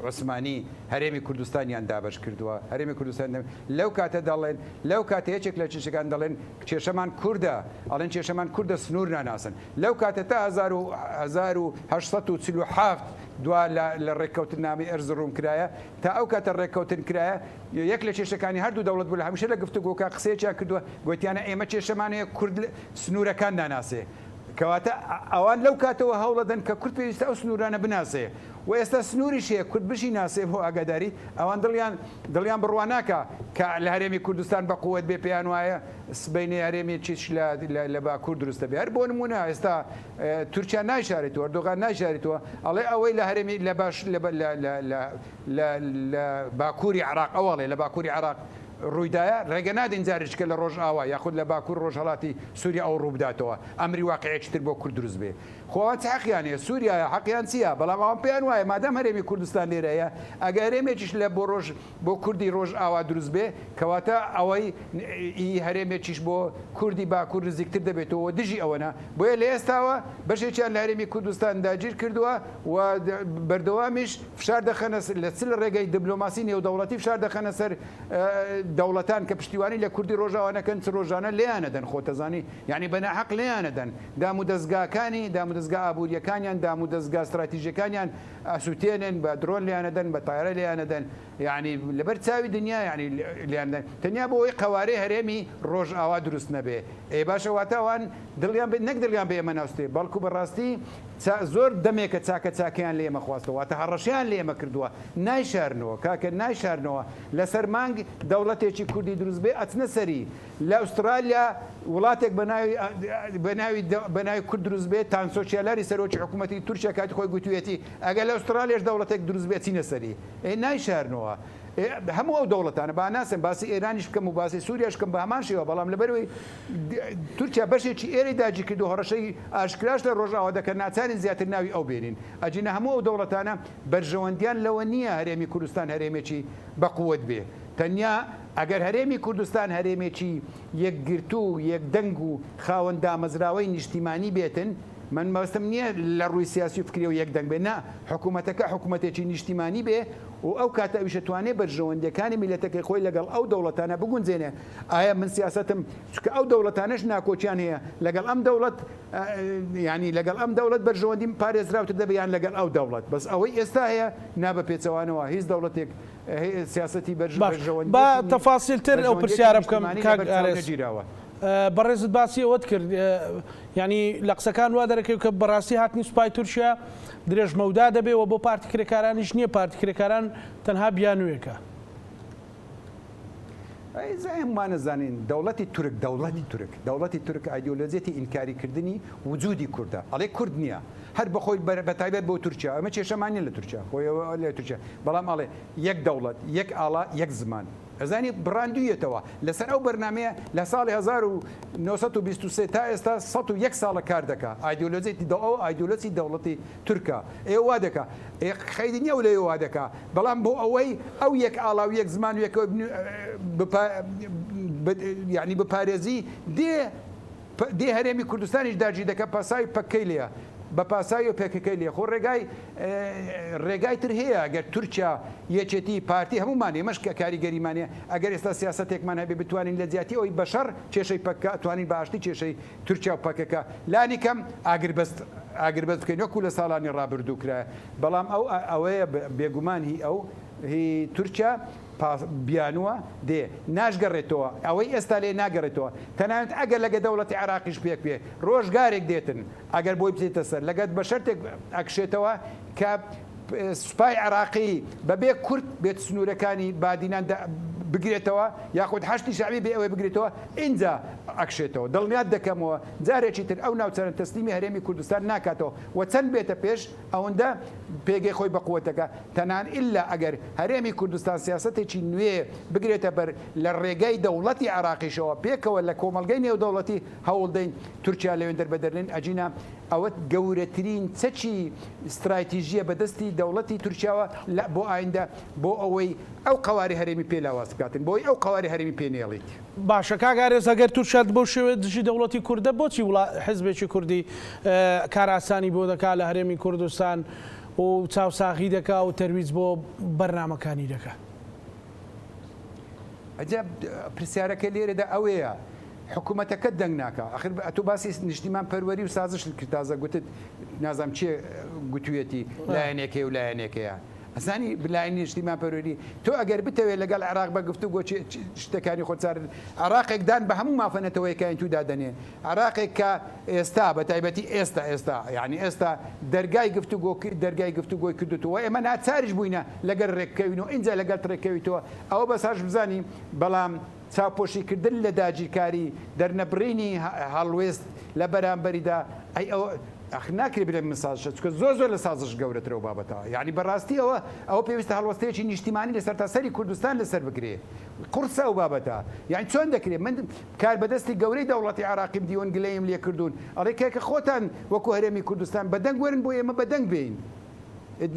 عوسمانی هەرێمی کوردستانیان دابەش کردووە. هەرێمی کوردستان لەو کاتە دەڵێن، لەو کاتە یەکێک لە کێشەکان دەڵێن کێشەمان کوردە، ئەڵێن کێشەمان کوردە سنوور ناناسن. لەو کاتە تا 1847 دوا لە ڕێککەوتننامەی ئەرزڕوم کرایە، تا ئەو کاتە ڕێککەوتن کرایە، یەک لە کێشەکانی هەردوو دەوڵەت بوو لە هەمیشە لە گفتوگۆکە قسەیەکیان کردووە، گۆتیانە ئێمە کێشەمان هەیە کورد سنوورەکان ناناسێ. کەواتە ئەوان لەو کاتەوە هەوڵەدەن کە کورد پێویستە ئەو سنوورانە بناسێ و ئێستا سنووریش هەیە کورد بشیناسێ بۆ ئاگاداری ئەوان دڵیان دڵیان بڕوا ناکا کە لە هەرێمی کوردستان بە قوت بێ پێیان وایە سبەینێ هەرێمێکیش لە لە باکوور دروست دەبێ هەر بۆ نموونە ئێستا تورکیا نایشارێتەوە ئەردۆغان نایشارێتەوە ئەڵێ ئەوەی لە هەرێمی لە باش لە لە لە لە باکووری عێراق ئەوەڵێ لە باکووری عێراق. ڕوویدایە ڕێگە نادەین جارێکیکە لە ڕۆژئاوا یاخود لە باکوور ڕۆژهەڵاتی سووریا ئەوە ڕووبداتەوە ئەمری واقیعێکی تر بۆ کورد دروست بێ. خۆ ئەوان چ حەقیان هەیە سوریایە حەقیان چیە بەڵام ئەوان پێیان وایە مادام هەرێمی کوردستان لێرە هەیە ئەگەر هەرێمێکیش لە بۆ ڕۆژ بۆ کوردی ڕۆژ ئاوا دروست بێ کەواتە ئەوەی ئی هەرێمێکیش بۆ کوردی باکور نزیکتر دەبێتەوە و دژی ئەوەنە بۆیە لە ئێستاوە بەشێکیان لە هەرێمی کوردستان داگیر کردووە و بەردەوامیش فشار دەخەنە لە چ لە ڕێگەی دبلۆماسی نێودەوڵەتی فشار دەخەنە سەر دەوڵەتان کە پشتیوانی لە کوردی ڕۆژاوا نەکەن چ ڕۆژانە لێیانەدەن خۆتەزانی یانی بە ناحەق لێیانەدەن دامودەزگاکانی، دامودەزگا ئابوورییەکانیان، دامودەزگا ستراتیژییەکانیان ئەسووتێنن، بە درۆن لێیانەدەن، بە تایارە لێیانەدەن، یانی لەبەر چاوی دنیا یانی لێیاندەن تەنیا بۆ ئەوەی قەوارەی هەرێمی ڕۆژئاوا دروست نەبێ. ئێ باشە واتە ئەوان دڵیان بە نەک دڵیان بە ئێمە ناسووتێ، بەڵکو بە ڕاستی چا زۆر دەمێکە چاکە چاکەیان لە ئێمە خواستوە، واتە هەڕەشەیان لە ئێمە کردووە، نایشارنەوە کاکە نایشارنەوە، لەسەر مانگ دەوڵەتێکی کوردی دروست بێ ئەچنە سەری، لە ئوسترالیا وڵاتێک بە ناوی بە ناوی بە ناوی کورد دروست بێت، تانسۆ چیلەری سەرۆکی حکوومەتی تورکیا کاتی خۆی گوتوویەتی ئەگەر لە ئوسترالیاش دەوڵەتێک دروست بێت چینە سەری. ئێ نایشارنەوە. ئێ هەموو ئەو دەوڵەتانە با ناسم باسی ئێرانیش بکەم و باسی سووریاش بکەم بە هەمان شێوە بەڵام لەبەرئەوەی تورکیا بەشێکی ئێرەی داگیر کردو هەڕەشەی ئاشکراش لە ڕۆژئاوا دەکەن ناچارین زیاتر ناوی ئەو بێنین. ئەگینا هەموو ئەو دەوڵەتانە بەرژەوەندیان لەوە نییە هەرێمی کوردستان هەرێمێکی بە قووەت بێ. تەنیا ئەگەر هەرێمی کوردستان هەرێمێکی یەکگرتوو و یەکدەنگ و خاوەن دامەزراوەی نیشتیمانی بێتن، من مەبەستم نییە لە ڕووی سیاسی و فکریەوە یەکدەنگ بێ، نا، حکوومەتەکە حکوومەتێکی نیشتیمانی بێ و ئەو کاتە ئەویش ئەتوانێ بەرژەوەندییەکانی میللەتەکەی خۆی لەگەڵ ئەو دەوڵەتانە بگونجێنێ. ئایا من سیاسەتم، چونکە ئەو دەوڵەتانەش ناکۆکیان هەیە لەگەڵ ئەم دەوڵەت، یانی لەگەڵ ئەم دەوڵەت بەرژەوەندیم پارێزراوتر دەبێ یان لەگەڵ ئەو دەوڵەت، بەس ئەوەی ئێستا هەیە نا بە پێچەوانەوە هیچ دەوڵەتێک سیاسەتی باش با تەفاسیل تر ئەو پرسیارە بکەم کاک ئارێز بەڕێزت باسی ئەوەت کرد یانی لە قسەکان وا دەرەکەوت کە بەڕاستی هاتنی سوپای تورکیا درێژ مەودا دەبێ و بۆ پارتی کرێکارانیش نییە پارتی کرێکاران تەنها بیانوویەکە. هەموومان ئەزانین دەوڵەتی تورک دەوڵەتی تورک دەوڵەتی تورک ئایدیۆلۆجیەتی ئینکاری کردنی وجودی کوردە ئەڵێ کورد نییە هەر بەخۆی بەتایبەت بۆ تورکیا ئەمە کێشەمان نیە لە تورکیا خۆی لە تورکیا بەڵام ئەڵێ یەک دەوڵەت یەک ئاڵا یەک زمان ئەزانی بڕاندویەتەوە لەسەر ئەو بەرنامەیە لە ساڵی 1923 تا ئێستا 101 ساڵە کار دەکا ئایدۆلۆجیەتی دە ئەو ئایدۆلۆجی دەوڵەتی تورکە ئێ وا دەکا ئێ خەیری نیە ئەو لەوێ وا دەکا بەڵام بۆ ئەوەی ئەو یەک ئاڵا و یەک زمان و یەکەوە یعنی بپارێزی دێ دێ هەرێمی کوردستانیش داگیر دەکا پاساوی پەککەی لێیە بە پاساوی و پەکەکەی لێ خۆ ڕێگای ڕێگای تر هەیە گەر تورکیا یەکێتی پارتی هەموومان ئێمەش کە کاریگەریمان هەیە ئەگەر ئێستا سیاسەتێکمان هەبێ بتوانین لە جیاتی ئەوەی بە شەڕ کێشەی پەککە ئەتوانین بە ئاشتی کێشەی تورکیا و پەکەکە لانی کەم ئاگربەست ئاگربەست بکەین وەکو لە ساڵانی ڕابردوو کرایە بەڵام ئەو ئەوەیە بێگومان هی ئەو هی تورکیا بیانووە دێ ناشگەڕێتەوە ئەوەی ئێستا لێ ناگەڕێتەوە تەنانەت ئەگەر لەگە دەوڵەتی عێراقیش پێک بێ ڕۆژگارێک دێتن ئەگەر بۆی بچێتە سەر لەگەت بە شەرتێک ئەکشێتەوە کە سوپای عێراقی بەبێ کورد بێت سنوورەکانی بادینان بگرێتەوە یاخود حەشدی شەعبی بێ ئەوەی بگرێتەوە ئینجا ئەکشێتەوە دڵنیات دەکەمەوە جارێکی تر ئەو ناوچانە تەسلیمی هەرێمی کوردستان ناکاتەوە و چەند بێتە پێش ئەوەندە پێگەی خۆی بەقوەت دەکا، تەنان ئیلا ئەگەر هەرێمی کوردستان سیاسەتێکی نوێ بگرێتە بەر لە ڕێگای دەوڵەتی عێراقیشەوە پێکەوە لە کۆمەڵگەی نێودەوڵەتی هەوڵدەین تورکیا لەوێندەر بەدەرنێن ئەگینا ئەوە گەورەترین چەکی ستراتیژیە بەدەستی دەوڵەتی تورکیاوە لە بۆ ئایندە بۆ ئەوەی ئەو قەواری هەرێمی پێ لاواز بکاتن بۆی ئەو قەواری هەرێمی پێ نێڵیت. باشە کاک ئارێز ئەگەر تورکیا بەو شێوەیە دژی دەوڵەتی کوردە بۆچی وڵا حزبێکی کوردی کارئاسانی بۆ دەکا لە هەرێمی کوردستان و چاوساغی دەکا و تەرویج بۆ بەرنامەکانی دەکا؟ ئەجا پرسیارەکە لێرەدا ئەوەیە حکوومەتەکەت دەنگ ناکا ئەخر ئەتۆ باسی نیشتیمان پەروەری و سازشت کرد تازە گوتت نازانم کێ گوتویەتی لایەنێک هەیە و لایەنێک هەیە ئەزانی بلای نیشتیمان پەروەری تۆ ئەگەر بتەوێت لەگەڵ عێراق بە گفتوگۆ شتەکانی خۆت چار عێراقێک دان بە هەموو مافە نەتەوەیەکانی تو دادەنێ عێراقێک کە ئێستا بە تایبەتی ئێستا ئێستا یعنی ئێستا دەرگای گفتوگۆ دەرگای گفتوگۆی کردوتەوە ئێمە ناچاریش بووینە لەگەل ڕێککەوین و ئینجا لەگەڵ ڕێککەویتەوە ئەوە بەس هەش بزانی بەڵام چاوپۆشیکردن لە داگیرکاری، دەرنەبڕینی هەڵوێست لە بەرامبەریدا، ئەی ئەوە. ئەخر ناکرێ بلێم من سازشە چونکە زۆر زۆر لە سازش گەورەترە ئەو بابەتە یانی بەڕاستی ئەوە ئەوە پێویستە هەڵوەستەیەکی نیشتیمانی لە سەرتاسەری کوردستان لەسەر بکرێ قوڕسە ئەو بابەتە یانی چۆن دەکرێ من کاربەدەستی گەورەی دەوڵەتی عێراقیم دیون گلەییم لێ کردوون ئەڵێ کاکە خۆتان وەکو هەرێمی کوردستان بەدەنگ وەرن بۆ ئێمە بەدەنگ بێین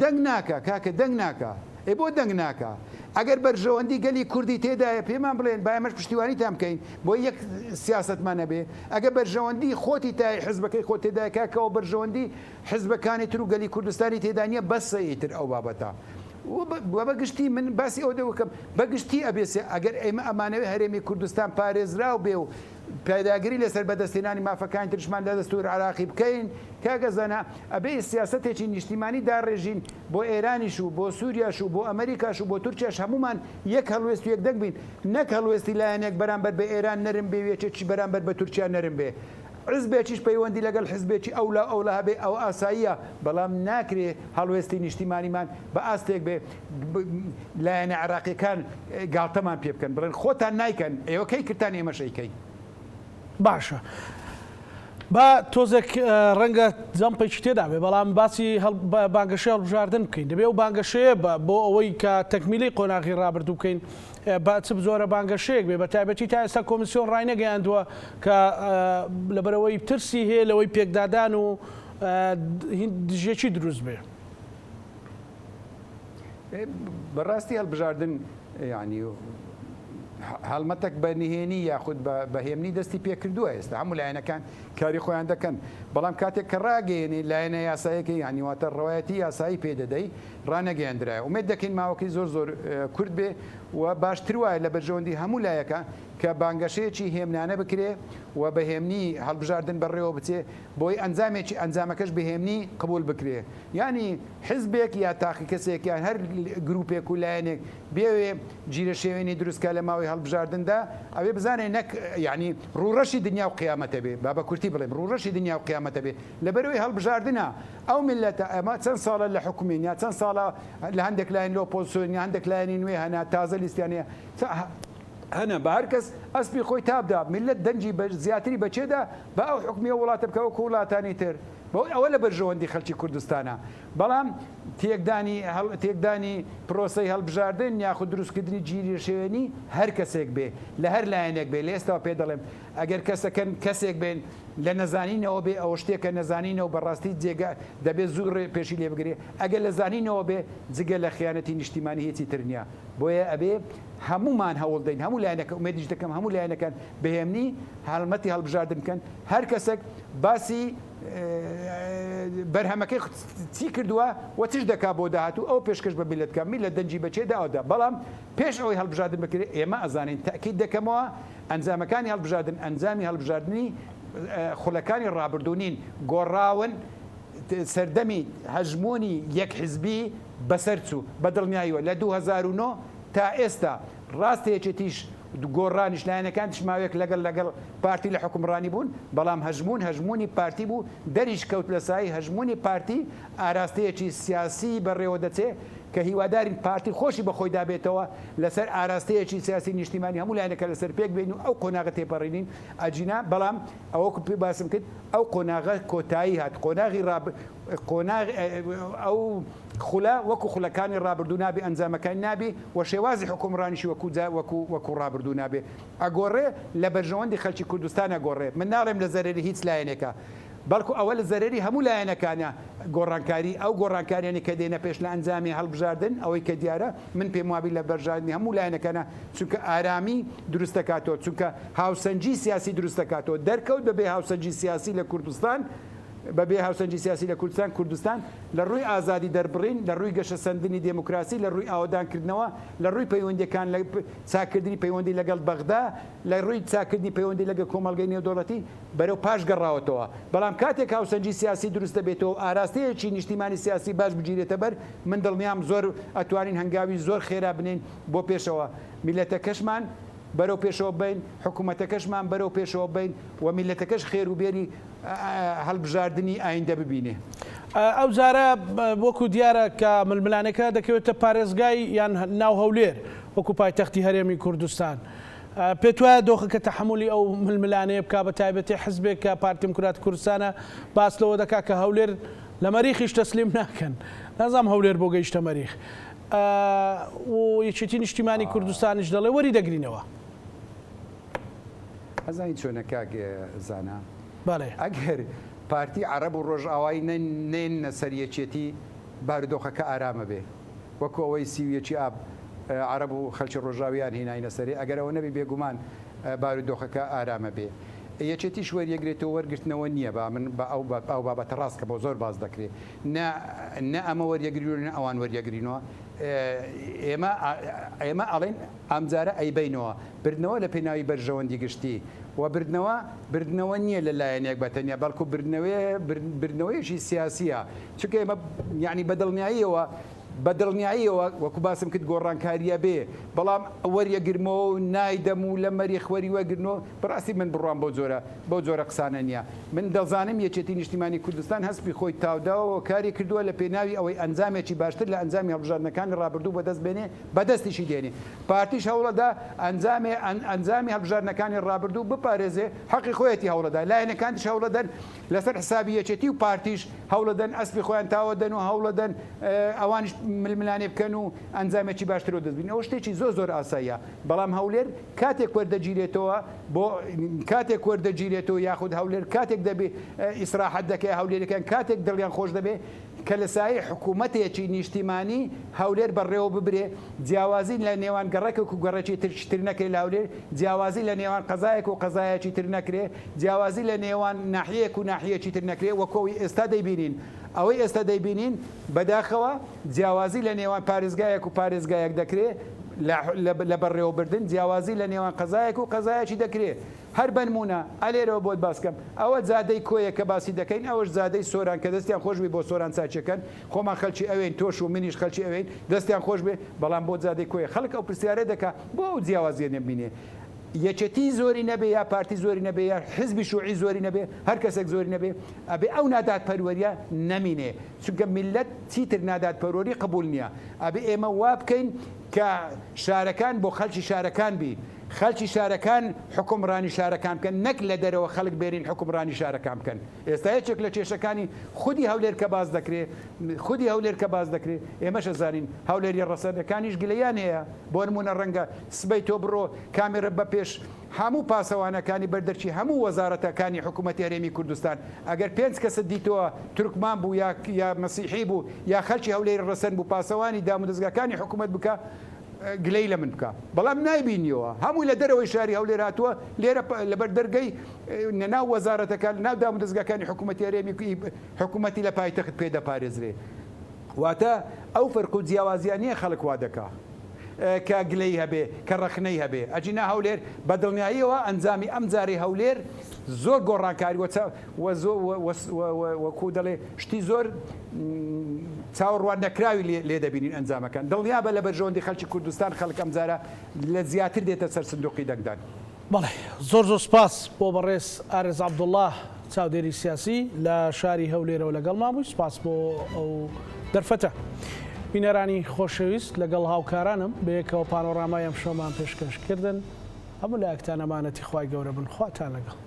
دەنگ ناکا کاکە دەنگ ناکا ئێ بۆ دەنگ ناکا ئەگەر بەرژەوەندی گەلی کوردی تێدایە پێمان بڵێن با ئێمەش پشتیوانیتان بکەین بۆ یەک سیاسەتمان هەبێ ئەگەر بەرژەوەندی خۆتی تای حزبەکەی خۆت تێدایە کاکە ئەوە بەرژەوەندی حزبەکانی تر و گەلی کوردستانی تێدا نییە بەسە ئیتر ئەو بابەتە و بە گشتی من باسی ئەو دەوکەم بە گشتی ئەبێ ئەگەر ئێمە ئەمانەوێ هەرێمی کوردستان پارێزراو بێ و پێداگری لەسەر بەدەستهێنانی مافەکانی ترشمان لە دەستوور عێراقی بکەین، کاکە زانا ئەبێ سیاسەتێکی نیشتیمانی داڕێژین بۆ ئێرانیش و بۆ سوریاش و بۆ ئەمریکاش و بۆ تورکیاش هەموومان یەک هەڵوێست و یەک دەنگ بین نەک هەڵوێستی لایەنێک بەرامبەر بە ئێران نەرم بێ و یەکێکیش بەرامبەر بە تورکیا نەرم بێ. حزبێکیش پەیوەندی لەگەڵ حزبێکی ئەولا و ئەولا هەبێ ئەوە ئاساییە، بەڵام ناکرێ هەڵوێستی نیشتیمانیمان بە ئاستێک بێ لایەنە عێراقیەکان گاڵتەمان پێ بکەن بڵێن خۆتان نایکەن ئێوە کەی کردتان ئێمەش ئەیکەین. باشە با تۆزێک ڕەنگە جەمپێکی تێدا بێ بەڵام باسی بانگەشەی هەڵبژاردن بکەین دەبێ ئەو بانگەشەیە بۆ ئەوەی کە تەکمیلی قۆناغی ڕابردوو بکەین با چ جۆرە بانگەشەیەک بێ بە تایبەتی تا ئێستا کۆمیسیۆن ڕاینەگەیاندووە کە لەبەرئەوەی ترسی هەیە لەوەی پێکدادان و دژیەکی دروست بێ. بەڕاستی هەڵبژاردن یانی هەڵمەتەک بە نهێنی یاخود بە هێمنی دەستی پێکردووە ئێستا هەموو لایەنەکان کاری خۆیان دەکەن بەڵام کاتێک کە ڕاگەیەنی لایەنە یاسایەکە یانی واتە ڕەوایەتی یاسایی پێ دەدەی ڕانەگەیەندرایە ئومێد دەکەین ماوەکەی زۆر زۆر کورت بێ و باشتر وایە لە بەرژەوەندی هەموو لایەکە کە بانگەشەیەکی هێمنانە بکرێ و بە هێمنی هەڵبژاردن بەڕێوە بچێ بۆی ئەنجامێکی ئەنجامەکەش بە هێمنی قبوڵ بکرێ یانی حزبێک یا تاقی کەسێک یان هەر گروپێک و لایەنێک بێوێ جیرەشێوێنی دروست کا لە ماوەی هەڵبژاردندا ئەبێ بزانێ نەک یانی ڕووڕەشی دنیا و قیامەتە بێ با بە کورتی بڵێم ڕووڕەشی دنیا و قیامەتە بێ لەبەرئەوەی هەڵبژاردنە ئەو میللەتە ئەمە چەند ساڵە لە حوکمین یا چەند ساڵە لە هەندێک لایەن لە ئۆپۆزسیۆن یا هەندێک لایەنی نوێ هەنە تازە لیستیان هەیە هەنە بە هەر کەس ئەسپی خۆی تابدا میللەت دەنگی بە زیاتری بە کێ دا با ئەو حوکمی ئەو وڵاتە بکا وەکو وڵاتانی تر بەوەی ئەوە لە بەرژەوەندی خەلکی کوردستانە بەڵام تێکدانی تێکدانی پرۆسەی هەڵبژاردن یاخود دروستکردنی گیرەشێوێنی هەر کەسێک بێ لە هەر لایەنێک بێ لە ئێستاوە پێ دەڵێم ئەگەر کەسەکەن کەسێک بێن لە نەزانینەوە بێ ئەوە شتێکە نەزانینە و بەڕاستی جێگا دەبێ زوو ڕێ پێشی لێ بگرێ ئەگەر لە زانینەوە بێ جگە لە خیانەتی نیشتیمانی هیچی تر نیە بۆیە ئەبێ هەموومان هەوڵ دەین هەموو لایەنەکە ئومێدیش دەکەم هەموو لایەنەکان بە هێمنی هەڵمەتی هەڵبژاردن بکەن هەر کەسێک باسی بەرهەمەکەی چی کردووە و چش دەکا بۆ داهاتوو ئەو پێشکەش بە میللەت بکا میللەت دەنگی بە کێ دا ئەو دا بەڵام پێش ئەوەی هەڵبژاردن بکرێ ئێمە ئەزانین تەئکید دەکەمەوە ئەنجامەکانی هەڵبژاردن ئەنجامی هەڵبژاردنی خولەکانی ڕابردوو نین، گۆڕاون، سەردەمی هەژموونی یەک حزبی بەسەر چوو، بە دڵنیاییەوە لە 2009 تا ئێستا ڕاستە یەکێتیش گۆڕانیش لایەنەکانیش ماوەیەک لەگەڵ لەگەڵ پارتی لە حوکمڕانی بوون، بەڵام هەژموون هەژموونی پارتی بوو، دەریش کەوت لە سایەی هەژموونی پارتی ئاراستەیەکی سیاسی بەڕێوە دەچێ کە هیوادارین پارتی خۆشی بە خۆیدا بێتەوە لەسەر ئاراستەیەکی سیاسی نیشتیمانی هەموو لایەنەکە لەسەر پێک بێین و ئەو قۆناغە تێپەڕینین ئەگینا بەڵام ئەوەکو پێ باسم کرد ئەو قۆناغە کۆتایی هات قۆناغی ڕاب قۆناغ ئەو خولە وەکو خولەکانی ڕابردوو نابێ ئەنجامەکانی نابێ و شێوازی حکومڕانیشی وەکو جا وەکو وەکو ڕابردوو نابێ ئەگۆڕێ لە بەرژەوەندی خەلکی کوردستان ئەگۆڕێ من ناڵێم لە زەرەری هیچ لایەنێکە بەڵکو ئەوە لە زەرەری هەموو لایەنەکانە گۆڕانکاری، ئەو گۆڕانکاریانەی کە دێنە پێش لە ئەنجامی هەڵبژاردن، ئەوەی کە دیارە من پێم وابی لە بەرژاندنی هەموو لایەنەکانە، چونکە ئارامی دروست دەکاتەوە، چونکە هاوسەنگی سیاسی دروست دەکاتەوە، دەرکەوت بە بێ هاوسەنگی سیاسی لە کوردستان، بە بێ هاوسەنگی سیاسی لە کوردستان، کوردستان لە ڕووی ئازادی دەربڕین، لە ڕووی گەشەسەندنی دێموکراسی، لە ڕووی ئاوەدانکردنەوە، لە ڕووی پەیوەندییەکان، لە چاککردنی پەیوەندی لەگەڵ بەغدا، لە ڕووی چاککردنی پەیوەندی لەگەڵ کۆمەڵگەی نێودەوڵەتی، بەرەو پاش گەڕاوەتەوە، بەڵام کاتێک هاوسەنگی سیاسی دروست دەبێتەوە و ئاراستەیەکی نیشتیمانی سیاسی باش بگیرێتە بەر، من دڵنیام زۆر ئەتوانین هەنگاوی زۆر خێرا بنێین بۆ پێشەوە، میللەتەکەشمان بەرەو پێشەوە ببەین، حکومەتەکەشمان بەرەو پێشەوە ببەین و میللەتەکەش خێر و بێری هەڵبژاردنی ئایندە ببینێ. ئەو جارە وەکو دیارە کە ململانێکە دەکەوێتە پارێزگای یان ناو هەولێر وەکو پایتەختی هەرێمی کوردستان. پێت وایە دۆخەکە تەحەمولی ئەو ململانێیە بکا بە تایبەتی حزبێک کە پارتی دیموکراتی کوردستانە باس لەوە دەکا کە هەولێر لە مەریخیش تەسلیم ناکەن نازانم هەولێر بۆ گەیشتە مەریخ و یەکێتی نیشتیمانی کوردستانیش دەڵێ وەری دەگرینەوە. ئەزانی چۆنە کاک زانا بەڵێ. ئەگەر پارتی عەڕەب و ڕۆژئاوایی نەێننە سەر یەکێتی بارودۆخەکە ئارامە بێ وەکو ئەوەی 31 ی ئاب عەرەب و خەلکی ڕۆژاویان هیناینە سەرێ ئەگەر ئەوە نەبی بێگومان بارودۆخەکە ئارامە بێ یەکێتیش وەریەگرێتەوە وەرگرتنەوە نییە با من با ئەو ئەو بابەتە ڕاست کەمەوە زۆر باس دەکرێ نە نە ئەمە وەریەگرینەوە نە ئەوان وەریەگرینەوە ئێمە ئێمە ئەڵێن ئەمجارە ئەیبەینەوە بردنەوە لە پێناوی بەرژەوەندی گشتی و بردنەوە بردنەوە نییە لە لایەنێک بە تەنیا بەڵکو بردنەوەیە بردنەوەیەکی سیاسیە چونکە ئێمە یانی بە دڵنیاییەوە بە دڵنیاییەوە وەکو باسم کرد گۆڕانکاریە بێ بەڵام وەریەگرمەوە و نایدەم و لە مەریخ وەری وەگرنەوە بەڕاستی من بڕوام بەو جۆرە بەو جۆرە قسانە نییە من دەزانم یەکێتی نیشتیمانی کوردستان هەسپی خۆی تاوداوە و کاری کردووە لە پێناوی ئەوەی ئەنجامێکی باشتر لە ئەنجامی هەڵبژاردنەکانی ڕابردوو بەدەست بێنێ بەدەستیشی دێنێ پارتیش هەوڵەدا ئەنجامێ ئەنجامی هەڵبژاردنەکانی ڕابردوو بپارێزێ حەقی خۆیەتی هەوڵەدا لایەنەکانتیش هەوڵەدەن لەسەر حسابی یەکێتی و پارتیش هەوڵەدەن ئەسپی خۆیان تاوەدەن و هەوڵەدەن ئەوانیش ململانێ بکەن و ئەنجامێکی باشتر وەدەست بین ئەوە شتێکی زۆر زۆر ئاساییە بەڵام هەولێر کاتێک وەردەگیرێتەوە بۆ کاتێک وەردەگیرێتەوە یاخود هەولێر کاتێک دەبێ ئیسراحەت دەکەی هەولێرەکان کاتێک دڵیان خۆش دەبێ کە لە سایەی حکوومەتێکی نیشتیمانی هەولێر بەڕێوە ببرێ، جیاوازی لە نێوان گەڕەکێک و گەڕەکی تر تر نەکرێ لە هەولێر، جیاوازی لە نێوان قەزایەک و قەزایەکی تر نەکرێ، جیاوازی لە نێوان ناحیەیەک و ناحیەیەکی تر نەکرێ، وەکو ئەوەی ئێستا دەیبینین. ئەوەی ئێستا دەیبینین بەداخەوە جیاوازی لە نێوان پارێزگایەک و پارێزگایەک دەکرێ لە بەڕێوەبردن، جیاوازی لە نێوان قەزایەک و قەزایەکی دەکرێ. هەر بەنموونە ئەلێرەوە بۆت باس کەم ئەوە جادەی کۆیە کە باسی دەکەین ئەوەش جادەی سۆران کە دەستیان خۆش بی بۆ سۆران چاکیەکەن خۆمان خەلکی ئەوێین تۆش و منیش خەلکی ئەوێین دەستیان خۆش بێ بەڵام بۆ جادەی کۆیە خەلک ئەو پرسیارە دەکا بۆ ئەو جیاوازیە نەبینێ یەکێتی زۆری نەبێ یا پارتی زۆری نەبێ یا حزبی شوعی زۆری نەبێ هەر کەسێک زۆری نەبێ ئەبێ ئەو نادادپەروەریە نەمینێ چونکە میللەت چیتر نادادپەروەری قبول نیە ئەبێ ئێمە وا بکەین کە شارەکان بۆ خەلکی شارەکان بی خەلکی شارەکان حوکمڕانی شارەکان بکەن نەک لە دەرەوە خەلک بێنین حوکمڕانی شارەکان بکەن ئێستا یەکێک لە کێشەکانی خودی هەولێر کە باس دەکرێ خودی هەولێر کە باس دەکرێ ئێمەش ئەزانین هەولێریە ڕەسەنەکانیش گلەیان هەیە بۆ نمونە ڕەنگە سبەی تۆ بڕۆ کامێرە بە پێش هەموو پاسەوانەکانی بەردەرکی هەموو وەزارەتەکانی حکوومەتی هەرێمی کوردستان ئەگەر پێنج کەست دیتەوە تورکمان بوو یا یا مەسیحی بوو یا خەلکی هەولێری ڕەسەن بوو پاسەوانی دامودەزگاکانی حکوومەت بکە گلەی لە من بکا بەڵام نایبینیەوە هەمووی لە دەرەوەی شاری هەولێر هاتووە لێرە لەبەر دەرگەی ناو وەزارەتەکان ناو دامودەزگاکانی حکوومەتی هەرێمی حکوومەتی لە پایتەخت پێ دەپارێزرێ واتە ئەو فەرق و جیاوازیان نییە خەڵک وا دەکا کە گلەی هەبێ کە ڕەخنەی هەبێ ئەجینا هەولێر بە دڵنیاییەوە ئەنجامی ئەم جارەی هەولێر زۆر گۆڕانکاری وەکو دەڵێ شتی زۆر چاوەڕوان نەکراوی لێ دەبینین ئەنجامەکان دڵنیابە لە بەرژەوەندی خەلکی کوردستان خەلک ئەمجارە لە زیاتر دێتە سەر سندوقی دەنگدان. بەڵێ زۆر زۆر سپاس بۆ بەڕێز ئارێز عەبدوڵا چاودێری سیاسی لە شاری هەولێرەوە لەگەڵمان بووی سپاس بۆ ئەو دەرفەتە. بینەرانی خۆشەویست لەگەڵ هاوکارانم بەیەکەوە پانۆرامای ئەمشەومان پێشکەش کردن هەموو لایەکتان ئەمانەتی خوای گەورە بن خواتان لەگەڵ.